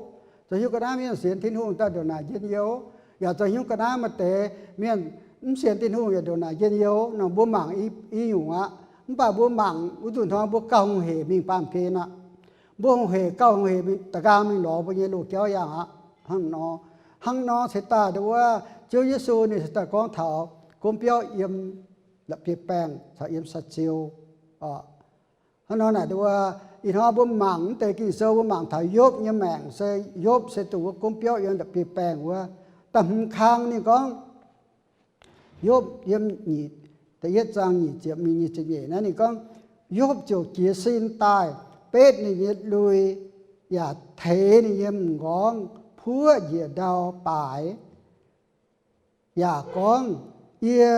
Zoux nyungc ga'naaiv mienh sienx Tin-Hungh daaih ndongc naaic njien-youh. Yaac zoux nyungc ga'naaiv maaih deix mienh mv sienx Tin-Hungh yaac ndongc naaic njien-youh nor, mbuo mangc i nyungc aqv. Mv baac mbuo mangc wuov nzunc hnoi mbuo gauh hungh heic mingh baamh gen aqv. Mbuo hungh heic gauh hungh heic mingh da'nqaang mingh lorz mbuo nyei loz-jauv yangh aqv. Hnangv nor, hnangv nor ceix daaih ndau wuov Ziouv Yesu ninh ceix daaih gorngv taux gomv biauv yiem la'bieiv-baengh caux yiem saa-ziou. Hnangv nor naaic ndau wuov ih hnoi mbuo mangc mv deix Ging-Sou, mbuo mangc taux Yopv nyei maengc se Yopv se dongh wuov gomv biauv yiem la'bieiv-baengh wuov. Da'hmz kang ninh gorngv, Yopv yiem nyic, da'yietv zaang nyic ziepc mingh nyic ziepc nyeic naaiv ninh gorngv, Yopv ziouc jiez sin daaih betv ninh nyei lui, yaac teix ninh nyei m'nqorngv puoqv njiec ndau baaix, yaac gorngv, Yie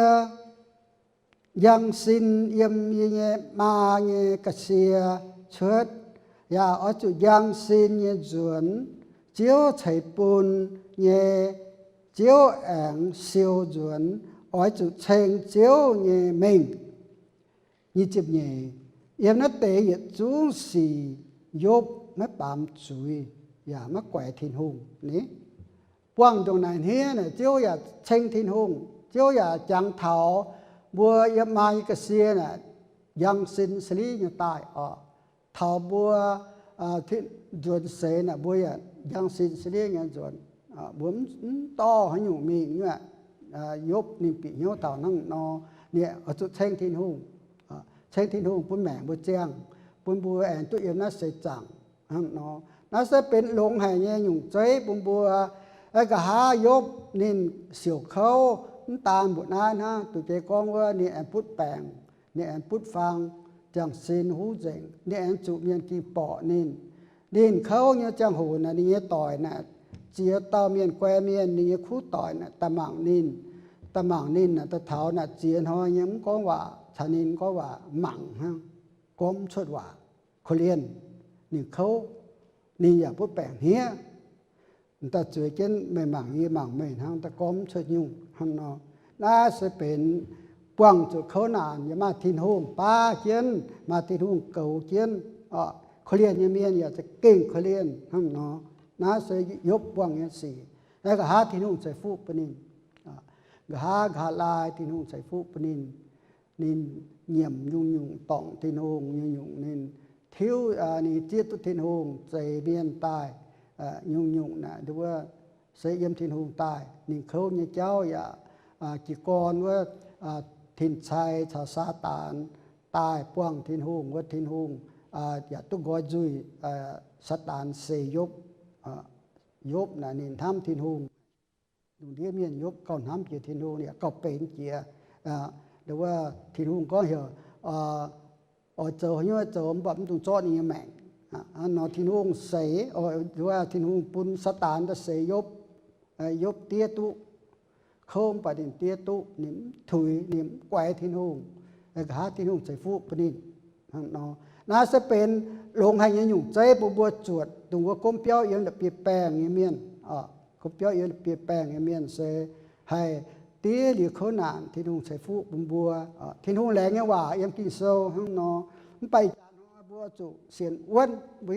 njang sin yiem yie nyei maa nyei ga'sie cuotv, yaac oix zuqc njang sin nyei nzuonx. Ziouv ceix bun nyei, Ziouv aengx siou nzuonx. Oix zuqc ceng Ziouv nyei mengh. Nyic ziepc nyeic, yiem naaiv deix yietc zungv sic Yopv maiv baamz zuiz yaac maiv guaix Tin-Hungh ni. Buangh ndongc naaic hniev naaic, Ziouv yaac ceng Tin-Hungh. Ziouv yaac jangx taux mbuo yiem maa nyei ga'sie naaic njang sin sliv nyei daaih oc. Taux mbuo nzuonx seix naaic, mbuo yaac njang sin sliv nyei nzuonx. Mbuo mv dorh haaix nyungc mingh nyuoqc. Yopv ninh bieqc hnyouv taux hnangv nor, ninh oix zuqc ceng Tin-Hungh. Ceng Tin-Hungh bun maengc mbuo ziangh, bun mbuo aengx duqv yiem naaiv seix zaangc hnangv nor. Naaiv se benx longx haic nyei nyungc zeiv bun mbuo. Nqa'haav Yopv ninh siouc kouv mv daan mbuoqc naaiv hnangv, duqv jiex gorngv wuov ninh aengx butv baengc, ninh aengx butv faang, ziangh sin huv nzengc, ninh aengx zuqc mienh ging borqc ninh. Ninh kouv nyei ziangh hoc naaic, ninh nyei doic naaic, ziex dauh mienh guai mienh, ninh nyei kuv doic naaic daaih mangc ninh, daaih mangc ninh naaic, daaih taux naaic ziex hnoi nyei mv gorngv waac caux ninh mv gorngv waac, mangc hnangv, gormx cuotv waac, korv-lienh ninh kouv, ninh yaac butv baengc hniev. M'daaih zueiz jienv meih mangc yie, mangc meih hnangv, daaih gormx cuotv nyungc hnangv nor. Naaiv se benx buangh zuqc kouv naanc yaac maaih Tin-Hungh baav jienv, maaih Tin-Hungh goux jienv, korv-lienh nyei mienh yaac za'gengh korv-lienh hnangv nor. Naaiv se Yopv buangh nyei sic. Naaiv nqa'haav Tin-Hungh ceix fuqv bun ninh. Nqa'haav, nqa'haav laai Tin-Hungh ceix fuqv bun ninh. Ninh nyiemc nyungc-nyungc dorngc Tin-Hungh, nyungc-nyungc ninh tiuv, ninh zieqv duqv Tin-Hungh zeix mienh daaih. Nyungc-nyungc naaic wuov se yiem Tin-Hungh daaih. Ninh kouv nyei jauv yaac jiez gorn wuov tin-cai caux Saadaan daaih buangh Tin-Hungh wuov, Tin-Hungh yaac duqv nqoi nzuih Saadaan seix Yopv. Yopv naaic ninh hnamv Tin-Hungh. Lungh ndiev mienh Yopv gauh hnamv jiex Tin-Hungh, ninh yaac gauh benx jiex. Wuov Tin-Hungh gorngv heuc oix zoux haaix nyungc zoux, mv baac mv dungx zorqv ninh nyei maengc. Nor Tin-Hungh seix, wuov Tin-Hungh bun Saadaan daaih seix Yopv, Yopv diev duqv. Kouv mv baac ninh diev duqv, ninh mv tuix, ninh mv guaix Tin-Hungh. Nqa'haav Tin-Hungh ceix fuqv bun ninh. Hnangv nor, naaiv se benx longx haic nyei nyungc zeiv bun mbuo zuotc dongh wuov gomv biauv yiem la'bieiv-baengh nyei mienh. Gomv biauv yiem la'bieiv-baengh nyei mienh se haih diev liuz kouv naanc, Tin-Hungh ceix fuqv bun mbuo. Tin-Hungh laengz nyei waac yiem Ging-Sou hnangv nor. Mv baac ih jaax hnoi mbuo zuqc sienx wuonv. Mbuo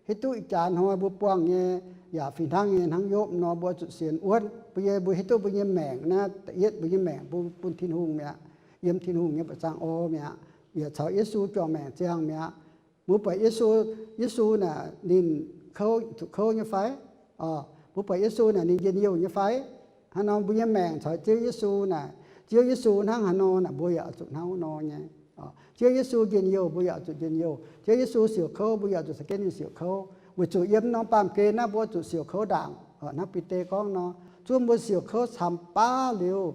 hiuv duqv ih jaax hnoi mbuo buangh nyei yaac fih hnangv nyei hnangv Yopv nor, mbuo zuqc sienx wuonv. Mbuo nyei, mbuo hiuv duqv mbuo nyei maengc naaiv, da'yietv mbuo nyei maengc bun, bun Tin-Hungh mi'aqv, yiem Tin-Hungh nyei ba'zangc orn mi'aqv, yaac caux Yesu juangc maengc ziangh mi'aqv. Mbuo buatc Yesu, Yesu naaic ninh kouv, zuqc kouv nyei fai? Mbuo buatc Yesu naaic ninh njien-youh nyei fai? Hnangv nor mbuo nyei maengc caux Ziouv Yesu naaic, Ziouv Yesu hnangv haaix nor naaic, mbuo yaac zuqc hnangv wuov nor nyei. Ziouv Yesu njien-youh, mbuo yaac zuqc njien-youh. Ziouv Yesu siouc kouv, mbuo yaac zuqc za'gengh ninh siouc kouv. Weic zuqc yiem norm baamh gen naaiv mbuo zuqc siouc kouv ndaangc. Hnangv Bide gorngv nor, zungv mbuo siouc kouv camx baav liuz,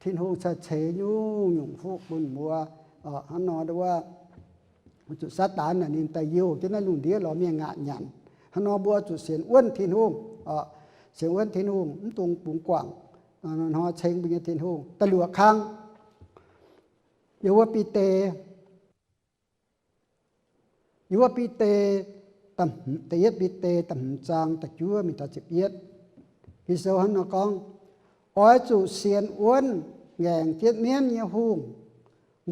Tin-Hungh ceix nyungc-nyungc fuqv bun mbuo. Hnangv nor wuov, zuqc Saadaan naaic ninh daaih youh jienv naaiv lungh ndiev lorz mienh ngaatc nyanc. Hnangv nor mbuo zuqc sienx wuonv Tin-Hungh, sienx wuonv Tin-Hungh, mv dungx bungx guangc hnoi ceng mbuo nyei Tin-Hungh. Da'luoqc kang, yiem wuov Bide, yiem wuov Bide, da'yietv Bide da'hmz zaang da'juov mingh taux ziepc yietv. Ging-Sou hnangv nor gorngv, Oix zuqc sienx wuonv ngaengc jienv mienv nyei hungh,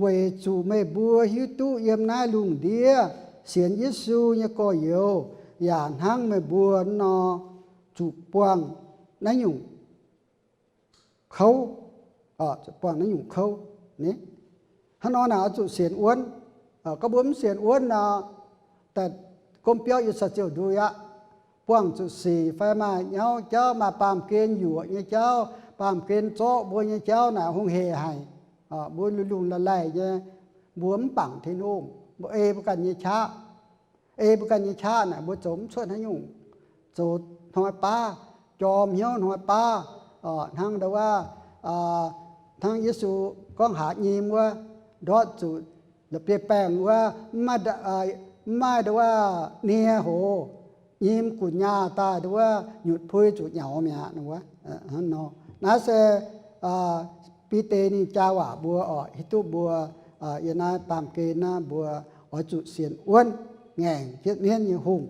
weic zuqc meih mbuo hiuv duqv yiem naaiv lungh ndiev sienx Yesu nyei gorx-youz yaac hnangv meih mbuo nor zuqc buangh naaiv nyungc kouv, zuqc buangh naaiv nyungc kouv. Hnangv nor naaic oix zuqc sienx wuonv. Gorngv mbuo mv sienx wuonv nor, daaih gomv biauv yiem saa-ziouh ndui aqv. Buangh zuqc sic fai maaih nyauv jauv, maaih baamh gen yuoqc nyei jauv, baamh gen zorqv mbuo nyei jauv naaic hungh hec haic. Mbuo lungh lungh la'laih nyei, mbuo mv bangc Tin-Hungh, mbuo ei mbuo ganh nyei qaqv. Ei mbuo ganh nyei qaqv naaic mbuo zoux mv cuotv haaix nyungc, zoux hnoi baav, jorm hnyouv hnoi baav. Hnangv ndau wuov, hnangv Yesu gorngv haaz nyim wuov, ndortv zuqc la'bieiv-baengh wuov, mv maaih ndau wuov nie hoc, nyim gu'nyaah daaih ndau wuov nyutc pui zuqc nyaux mi'aqv. Hnangv nor, naaiv se Bide ninh jaa waac mbuo oc, hiuv duqv mbuo yiem naaiv baamh gen naaiv mbuo oix zuqc sienx wuonv ngaengc jienv mienv nyei hungh,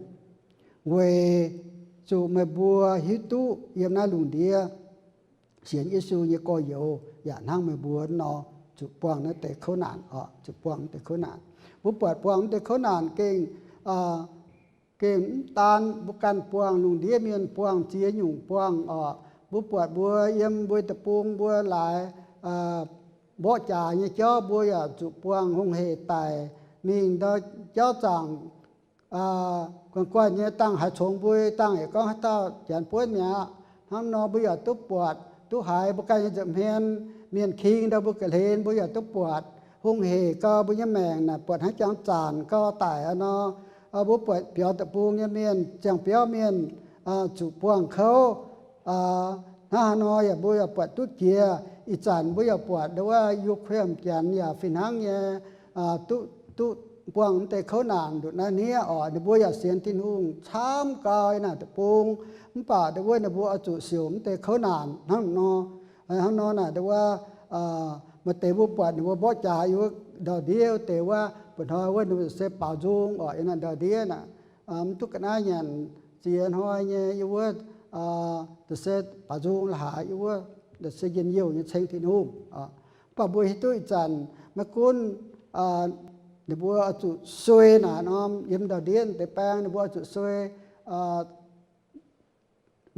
weic zuqc meih mbuo hiuv duqv yiem naaiv lungh ndiev sienx Yesu nyei gorx-youz yaac hnangv meih mbuo nor zuqc buangh naaiv deix kouv naanc oc, zuqc buangh naaiv deix kouv naanc. Mbuo buatc buangh naaiv deix kouv naanc gengh, gengh mv daan mbuo ganh buangh, lungh ndiev mienh buangh, ziex nyungc buangh oc. Mbuo buatc mbuo yiem mbuo deic-bung mbuo laaix mborqv jaax nyei jauv mbuo yaac zuqc buangh hungh hec daic mingh ndau jauv zaangc guanh guanh nyei dangh haaix congx mbui dangh yaac gorngv haaix dauh janx buonv mi'aqv. Hnangv nor mbuo yaac duqv buatc duqv haiz mbuo ganh nyei nza'hmien, mienh king ndau mbuo ga'hlen mbuo yaac duqv buatc. Hungh hec gau mbuo nyei maengc naaic buatc hnangv jangx zaanc gau daic nor. Mbuo buatc biaux deic-bung nyei mienh, ziangh biauv mienh zuqc buangh kouv. Hnangv haaix nor yaac mbuo yaac buatc duqv jiex. Ih zanc mbuo yaac buatc ndau wuov Ukraine janx yaac fih hnangv nyei, duqv, duqv buangh mv deix kouv naanc ndutc naaiv hniev oc. Ninh mbuo yaac sienx Tin-Hungh camv gau yiem naaic deic-bung, mv baac ndau wuov ninh mbuo oix zuqc siouc mv deix kouv naanc hnangv nor. Hnangv nor naaic ndau wuov, maaih deix mbuo buatc ninh mbuo mborqv jaax yiem wuov ndau-ndiev wuov deix wuov, mba'hnoi wuov ninh mbuo se baaux nzung oc, yiem naaic ndau-ndiev naaic, mv duqv ga'naaiv nyanc ziex hnoi nyei yiem wuov, se baaux nzung la'haaix yiem wuov, se njien-youh nyei ceng Tin-Hungh. Mv baac mbuo hiuv duqv ih zanc maiv gunv ninh mbuo oix zuqc suei naaic norm yiem ndau-ndiev deix baeng ninh mbuo oix zuqc suei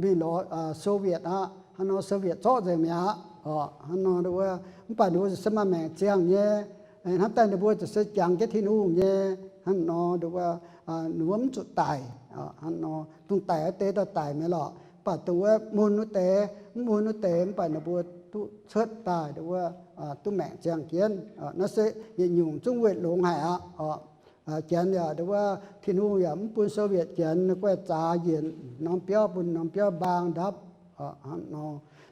mingh lorz Soviet aqv. Hnangv nor Soviet zorqv nzengc mi'aqv oc. Hnangv nor wuov, mv baac ninh mbuo se maaih maengc ziangh nyei. Hnamv daaih ninh mbuo ziouc se jangx jienv Tin-Hungh nyei. Hnangv nor wuov, ninh mbuo mv zuqc daic. Hnangv nor dongh daic wuov deix daaih daic mi'aqv lorqc. Mv baac dongh wuov mun wuov deix, mv mun wuov deix, mv baac ninh mbuo duqv cuotv daaih wuov, duqv maengc ziangh jienv. Naaiv se yietc nyungc zungv weic longx haic aqv oc. Janx yaac wuov, Tin-Hungh yaac mv bun Soviet janx guai zaax njiec norm biauv, bun norm biauv mbaang ndapv.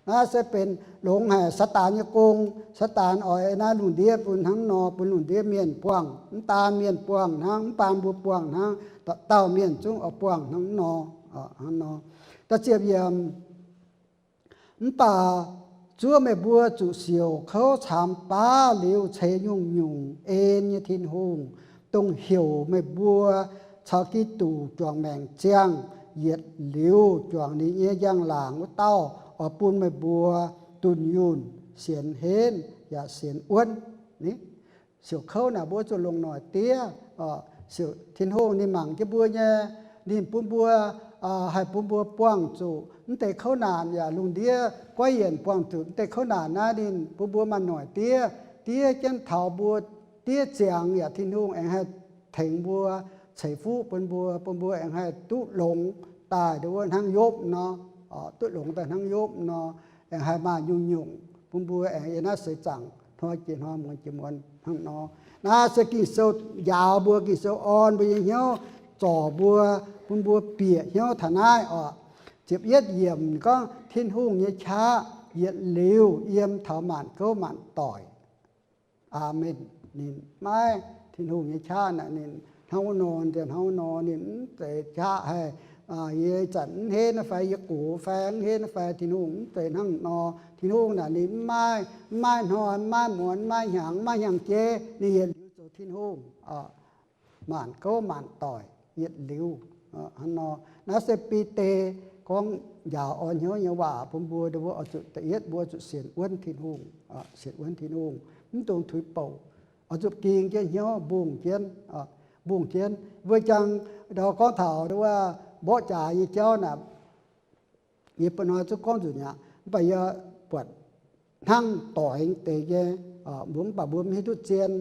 Naaiv se benx longx haic Saadaan nyei gong. Saadaan oix naaiv lungh ndiev bun hnangv nor, bun lungh ndiev mienh buangh, mv daan mienh buangh hnangv, mv baan mbuo buangh hnangv, dauh dauh mienh zungv oix buangh hnangv nor. Hnangv nor, da'ziepc yiemc, mv baac zuov meih mbuo zuqc siouc kouv camx baav liuz ceix nyungc-nyungc en nyei Tin-Hungh, dongh heuc meih mbuo caux Giduc juangc maengc ziangh, yietc liuz juangc ninh nyei njang-laangc wuov dauh, oix bun meih mbuo dunh yunh sienx henv yaac sienx wuonv. Siouc kouv naaic mbuo zuqc longc noic diev. Siouc Tin-Hungh ninh mangc jienv mbuo nyei, ninh bun mbuo haih bun mbuo buangh zuqc mv deix kouv naanc yaac lungh ndiev goiv yienc buangh zuqc mv deix kouv naanc naaiv, ninh bun mbuo maaih noic diev, diev jienv taux mbuo diev ziangx yaac Tin-Hungh aengx haih tengx mbuo, ceix fuqv bun mbuo, bun mbuo aengx haih duqv longx daaih nduov hnangv Yopv nor, duqv longx daaih hnangv Yopv nor, aengx haih maaih nyungc-nyungc bun mbuo aengx yiem naaiv seix zaangc hnoi jiex hnoi, muonz jiex muonz hnangv nor. Naaiv se Ging-Sou njaaux mbuo, Ging-Sou orn mbuo nyei hnyouv, zorc mbuo, bun mbuo bieqc hnyouv taux naaiv oc. Ziepc yietv yiemc gorngv, Tin-Hungh nyei qaqv yietc liuz yiem taux maanc gouv maanc doic. Aamen. Ninh maiv, Tin-Hungh nyei qaqv naaic ninh hnangv wuov nor, nziex hnangv wuov nor, ninh mv zeiz qaqv haih, yie ih zanc mv henv naaiv fai yie gox fai mv henv naaiv fai, Tin-Hungh mv zeiz hnangv nor. Tin-Hungh naaic ninh mv maaih, mv maaih hnoi, mv maaih muonz, mv maaih hnyangx, mv maaih hnyangx-jeiv, ninh yietc liuz zoux Tin-Hungh. Maanc gouv maanc doic yietc liuz. Hnangv nor, naaiv se Bide gorngv njaaux orn hnyouv nyei waac bun mbuo, mbuo oix zuqc, da'yietv mbuo zuqc sienx wuonv Tin-Hungh, sienx wuonv Tin-Hungh, mv dungx tuix bouc, oix zuqc ging jienv hnyouv, mbungh jienv, mbungh jienv. Mbuo jangx ndau gorngv taux wuov mborqv jaax nyei jauv naaic, yie bun hnoi zungv gorngv nzunc aqv, mv baac yie buatc hnangv doix deix nyei, mbuo mv baac mbuo mv hiuv duqv zien.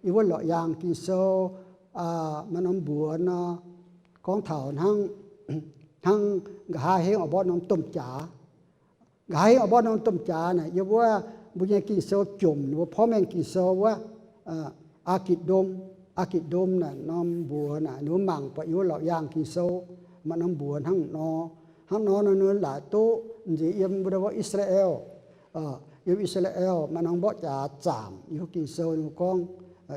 Yie wuov lorqc yaangh Ging-Sou maaih norm mbuox nor, gorngv taux hnangv, hnangv nqa'haav hingv oix mborqv norm domh jaax. Nqa'haav hingv oix mborqv norm domh jaax naaic, yie wuov mbuo nyei Ging-Sou jomc, mbuo porv mengh Ging-Sou wuov, Aa^gitc^ndom, Aa^gitc^ndom naaic norm mbuox naaic, ninh mbuo mangc buatc yie wuov lorqc yaangh Ging-Sou maaih norm mbuox hnangv nor. Hnangv nor nor ninh laaix duqv nziex yiem mbuo wuov I^saa^laa^en, yiem I^saa^laa^en maaih norm mborqv jaax zaamc. Yie wuov Ging-Sou ninh mbuo gorngv,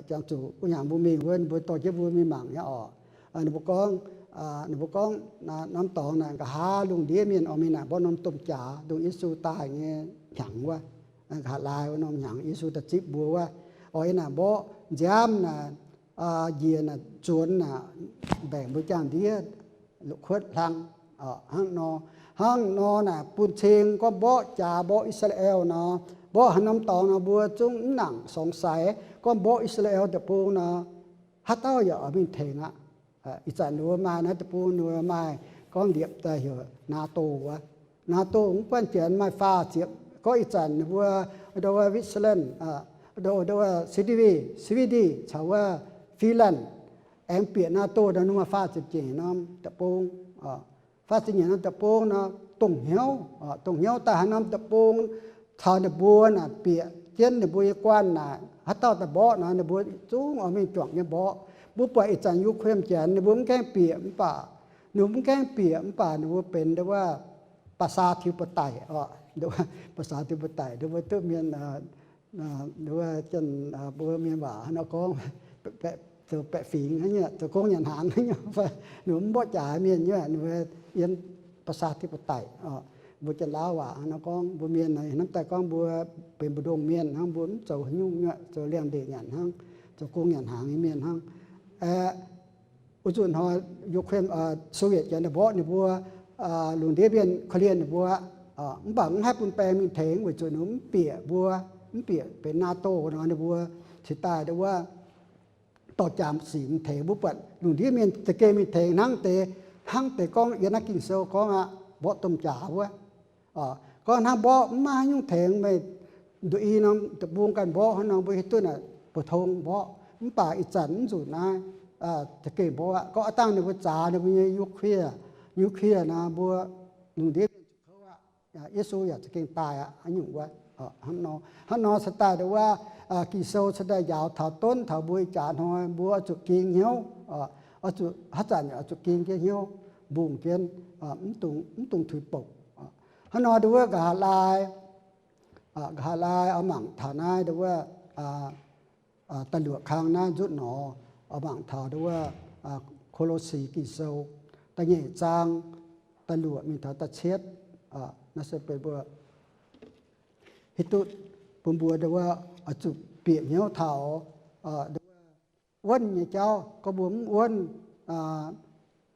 jangx zuqc wuov hnyangx mbuo mingh wuov, ninh mbuo dorh jienv mbuo mingh mangc nyei oc. Ninh mbuo gorngv, ninh mbuo gorngv, norm dorngx naaic nqa'haav lungh ndiev mienh oix mingh naaic mborqv norm domh jaax, dongh Yesu daaih nyei hnyangx wuov, nqa'haav laai wuov norm hnyangx Yesu daaih zipv mbuo wuov, oix yiem naaic mborqv. Nziaamv naaic, njiec naaic, zuonx naaic, mbaengc mbuo jaang-ndiev, la'kuotv hlang, hnangv nor. Hnangv nor naaic bun cing gorngv mborqv jaax, mborqv I^saa^laa^en nor, mborqv haaix norm dorngx nor mbuo zungv mv nangc สงสัย. Gorngv mborqv I^saa^laa^en deic-bung nor, haaix dauh yaac oix mingh tengx aqv. Ih zanc ninh mbuo maaih naaiv deic-bung ninh mbuo maaih gorngv liepc daaih heuc NATO wuov. NATO mv buangv janx maaih faah ziepc, gorngv ih zanc ninh mbuo ndo wuov Switzerland, ndo wuov Sweden, Sweden caux wuov Finland aengx bieqc NATO nor, ninh maaih faah ziepc nyeic norm deic-bung. Faah ziepc nyeic norm deic-bung nor, dongh hnyouv, dongh hnyouv daaih haaix norm deic-bung caux ninh mbuo naaic bieqc jienv ninh mbuo nyei guanh naaic, haaix dauh daaih mborqv nor, ninh mbuo zungv oix mingh juangc nyei mborqv. Mbuo buatc ih zanc Ukraine janx ninh mbuo mv gaengh bieqc mv baac, ninh mbuo mv gaengh bieqc mv baac ninh mbuo benx ndo wuov ba'saa tiux ba'daic oc, ba'saa tiux ba'daic, ndo wuov duqv mienh, ndo wuov, mbuo mienh waac hnangv nor gorngv, zoux baeqc fingx hnangv nyei, zoux gong nyanc hnaangx hnangv nyei, ninh mbuo mv mborqv jaax mienh nyei, ninh mbuo yiem ba'saa tiux ba'daic. Mbuo Janx-Laauv waac hnangv nor gorngv, mbuo mienh hnamv daaih gorngv mbuo benx mbu'ndongx mienh hnangv, mbuo mv zoux haaix nyungc nyei, zoux liangx-ndeic nyanc hnangv, zoux gong nyanc hnaangx nyei mienh hnangv. Wuov nzunc hnoi Ukraine, Soviet janx mborqv ninh mbuo lungh ndiev mienh korv-lienh ninh mbuo, mv baac mv haih bun baeng mingh tengx weic zuqc ninh mbuo mv bieqc mbuo, mv bieqc benx NATO nor ninh mbuo cingx daaih ndo wuov dorh jaax sic mingh tengx. Mbuo buatc lungh ndiev mienh za'gengh mingh tengx hnangv deix, hnangv deix gorngv yiem naaiv Ging-Sou gorngv aqv, mborqv domh jaax wuov. Gorngv hnangv mborqv mv maaih haaix nyungc tengx meih nduqc i norm deic-bung ganh mborqv hnangv nor, mbuo hiuv duqv naaic 普通 mborqv. Mv baac ih zanc mv nzunc naaiv za'gengh mborqv aqv. Gorngv aav dangh ninh mbuo zaax ninh mbuo nyei nuclear, nuclear nor, mbuo lungh ndiev mienh zuqc kouv aqv. Yesu yaac za'gengh daaih aqv, haaix nyungc wuov. Hnangv nor, hnangv nor cingx daaih ndo wuov, Ging-Sou cingx daaih njaaux taux donv taux mbuo ih jaax hnoi mbuo oix zuqc ging hnyouv, oix zuqc haaix zanc yaac oix zuqc ging jienv hnyouv, mbungh jienv, mv dungx tuix bouc. Hnangv nor ndo wuov nqa'haav laai, nqa'haav laai oix mangc taux naaiv ndo wuov da'luoqc kang naaiv nzutv nor, oix mangc taux ndo wuov Ko^lo^si Ging-Sou da'nyeic zaang da'luoqc mingh taux da'cietv. Naaiv se benx mbuo hiuv duqv bun mbuo ndo wuov oix zuqc bieqc hnyouv taux ndo wuov wuonv nyei jauv. Gorngv mbuo mv wuonv,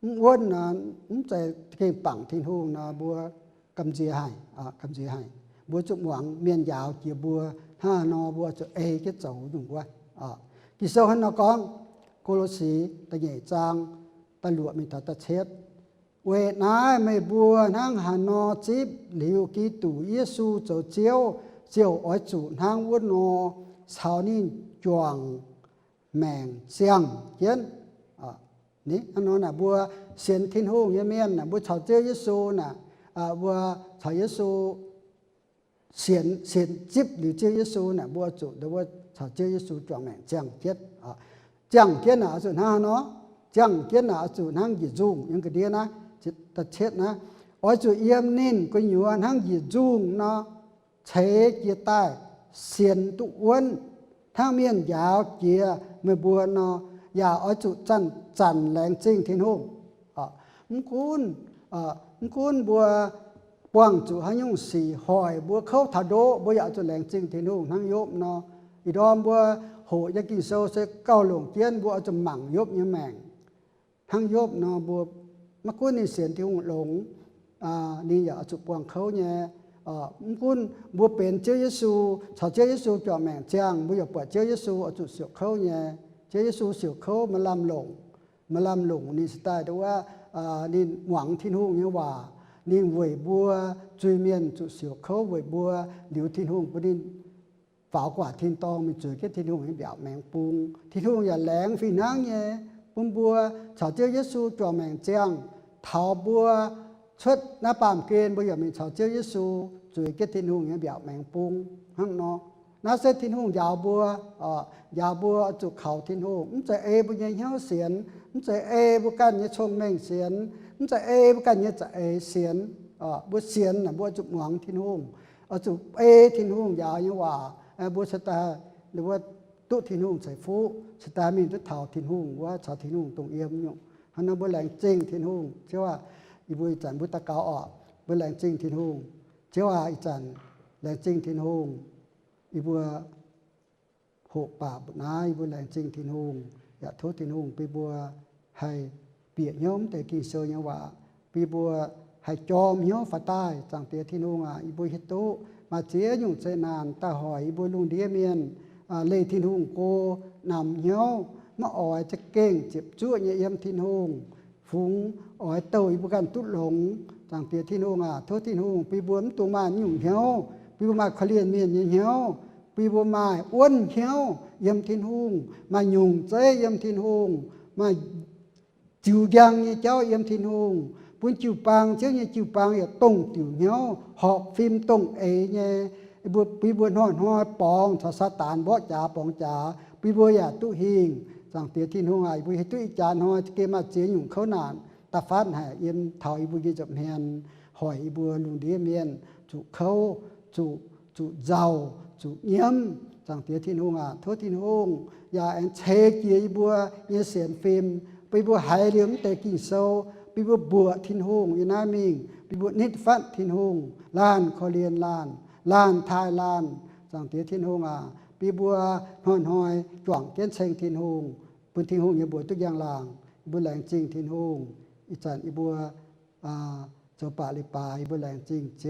mv wuonv nor, mv zeiz gengh bangc Tin-Hungh nor, mbuo gamh nziex haic, gamh nziex haic. Mbuo zuqc muangx mienh njaaux jiex mbuo. Hnangv haaix nor mbuo zuqc ei jienv zoux nyungc wuov. Ging-Sou hnangv nor gorngv, Ko^lo^si da'nyeic zaang da'luoqc mingh taux da'cietv. Weic naaiv meih mbuo hnangv haaix nor zipv liuz Giduc Yesu zoux Ziouv, ziouc oix zuqc hnangv wuov nor caux ninh juangc maengc ziangh jienv. Hnangv nor naaic mbuo sienx Tin-Hungh nyei mienh naaic, mbuo caux Ziouv Yesu naaic, mbuo caux Yesu sienx, sienx zipv liuz Ziouv Yesu naaic, mbuo zuqc, mbuo caux Ziouv Yesu juangc maengc ziangh jienv. Ziangh jienv naaic oix zuqc hnangv haaix nor? Ziangh jienv naaic oix zuqc hnangv njiec nzungh nyei ga'ndiev naaiv, da'cietv naaiv, oix zuqc yiem ninh gu'nyuoz hnangv njiec nzungh nor, ceix jiez daaih sienx duqv wuonv, hnangv mienh njaaux jiex meih mbuo nor, yaac oix zuqc zanc-zanc laengz zingh Tin-Hungh. Mv gunv, mv gunv mbuo buangh zuqc haaix nyungc sic hoic mbuo kouv taux ndoqv, mbuo yaac oix zuqc laengz zingh Tin-Hungh hnangv Yopv nor. Ih ndorm mbuo hoqc nyei Ging-Sou se gauh longc jienv mbuo oix zuqc mangc Yopv nyei maengc. Hnangv Yopv nor mbuo, maiv gunv ninh sienx Tin-Hungh longx, ninh yaac oix zuqc buangh kouv nyei. Mv gunv mbuo benx Ziouv Yesu, caux Ziouv Yesu juangc maengc ziangh, mbuo yaac buatc Ziouv Yesu oix zuqc siouc kouv nyei. Ziouv Yesu siouc kouv maaih lamh longc. Maaih lamh longc ninh se daaih wuov, ninh muangx Tin-Hungh nyei waac. Ninh weic mbuo zuiz-mienh zuqc siouc kouv weic mbuo, liuz Tin-Hungh bun ninh faaux gu'nguaaic tin-dorngh mingh zueiz jienv Tin-Hungh nyei mbiaauc maengx bung. Tin-Hungh yaac laengz fih hnangv nyei bun mbuo caux Ziouv Yesu juangc maengc ziangh. Taux mbuo cuotv naaiv baamh gen mbuo yaac mingh caux Ziouv Yesu zueiz jienv Tin-Hungh nyei mbiaauc maengx bung hnangv nor. Naaiv se Tin-Hungh njaaux mbuo, njaaux mbuo zuqc kaux Tin-Hungh. Mv zeiz ei mbuo nyei hnyouv sienx, mv zeiz ei mbuo ganh nyei cong-mengh sienx, mv zeiz ei mbuo ganh nyei za'eix sienx. Mbuo sienx naaic mbuo zuqc muangx Tin-Hungh, oix zuqc ei Tin-Hungh njaaux nyei waac, mbuo cingx daaih, mbuo duqv Tin-Hungh ceix fuqv, cingx daaih mingh duqv taux Tin-Hungh wuov, caux Tin-Hungh dongh yiem nyungc. Hnangv nor mbuo laengz zingh Tin-Hungh. Ziouv aah, yie mbuo ih zanc mbuo daux gaux orqc, mbuo laengz zingh Tin-Hungh. Ziouv aah, ih zanc laengz zingh Tin-Hungh. Yie mbuo hoqc baac mbuo naaiv, yie mbuo laengz zingh Tin-Hungh, yaac tov Tin-Hungh bun mbuo haih bieqc hnyouv mv deix Ging-Sou nyei waac, bun mbuo haih jorm hnyouv faaux daaih. Zaangc Diex Tin-Hungh aac, yie mbuo hiuv duqv maaih ziex nyungc zeqc naanc daaih hoic yie mbuo lungh ndiev mienh leih Tin-Hungh go, namx hnyouv, maiv oix za'gengh ziepc zuoqv nyei yiem Tin-Hungh, fungx oix douh yie mbuo ganh duqv longx. Zaangc Diex Tin-Hungh aac, tov Tin-Hungh bun mbuo mv dungx maaih nyungc hnyouv, bun mbuo maaih korv-lienh mienh nyei hnyouv, bun mbuo maaih wuonv hnyouv yiem Tin-Hungh, maaih nyungc zeiv yiem Tin-Hungh, maaih ziux njang nyei jauv yiem Tin-Hungh, bun jiu-baang, Ziouv nyei jiu-baang yaac dongh diuc hnyouv, horpc fim dongh eix nyei, bun mbuo hnoi-hnoi borngz caux Saadaan mborqv jaax borngz jaax, bun mbuo yaac duqv hingh. Zaangc Diex Tin-Hungh aac, yie mbuo hiuv duqv ih jaax hnoi za'gengh maaih ziex nyungc kouv naanc da'faatv haic yiem taux yie mbuo nyei nza'hmien, hoic yie mbuo lungh ndiev mienh zuqc kouv, zuqc, zuqc nzauh, zuqc nyiemv. Zaangc Diex Tin-Hungh aac, tov Tin-Hungh yaac aengx ceix jiez yie mbuo nyei sienx fim, bun yie mbuo haiz liuz mv deix Ging-Sou, bun yie mbuo mbuoqc Tin-Hungh yiem naaiv mingh, bun yie mbuo nitv fatv Tin-Hungh, laanh korv-lienh laanh, laanh taaih laanh. Zaangc Diex Tin-Hungh aac, bun yie mbuo hnoi-hnoi juangc jienv ceng Tin-Hungh, bun Tin-Hungh nyei mbuox duqv njang-laangc. Yie mbuo laengz zingh Tin-Hungh. Ih zanc yie mbuo zoux baac leiz-baaix, yie mbuo laengz zingh Ziouv.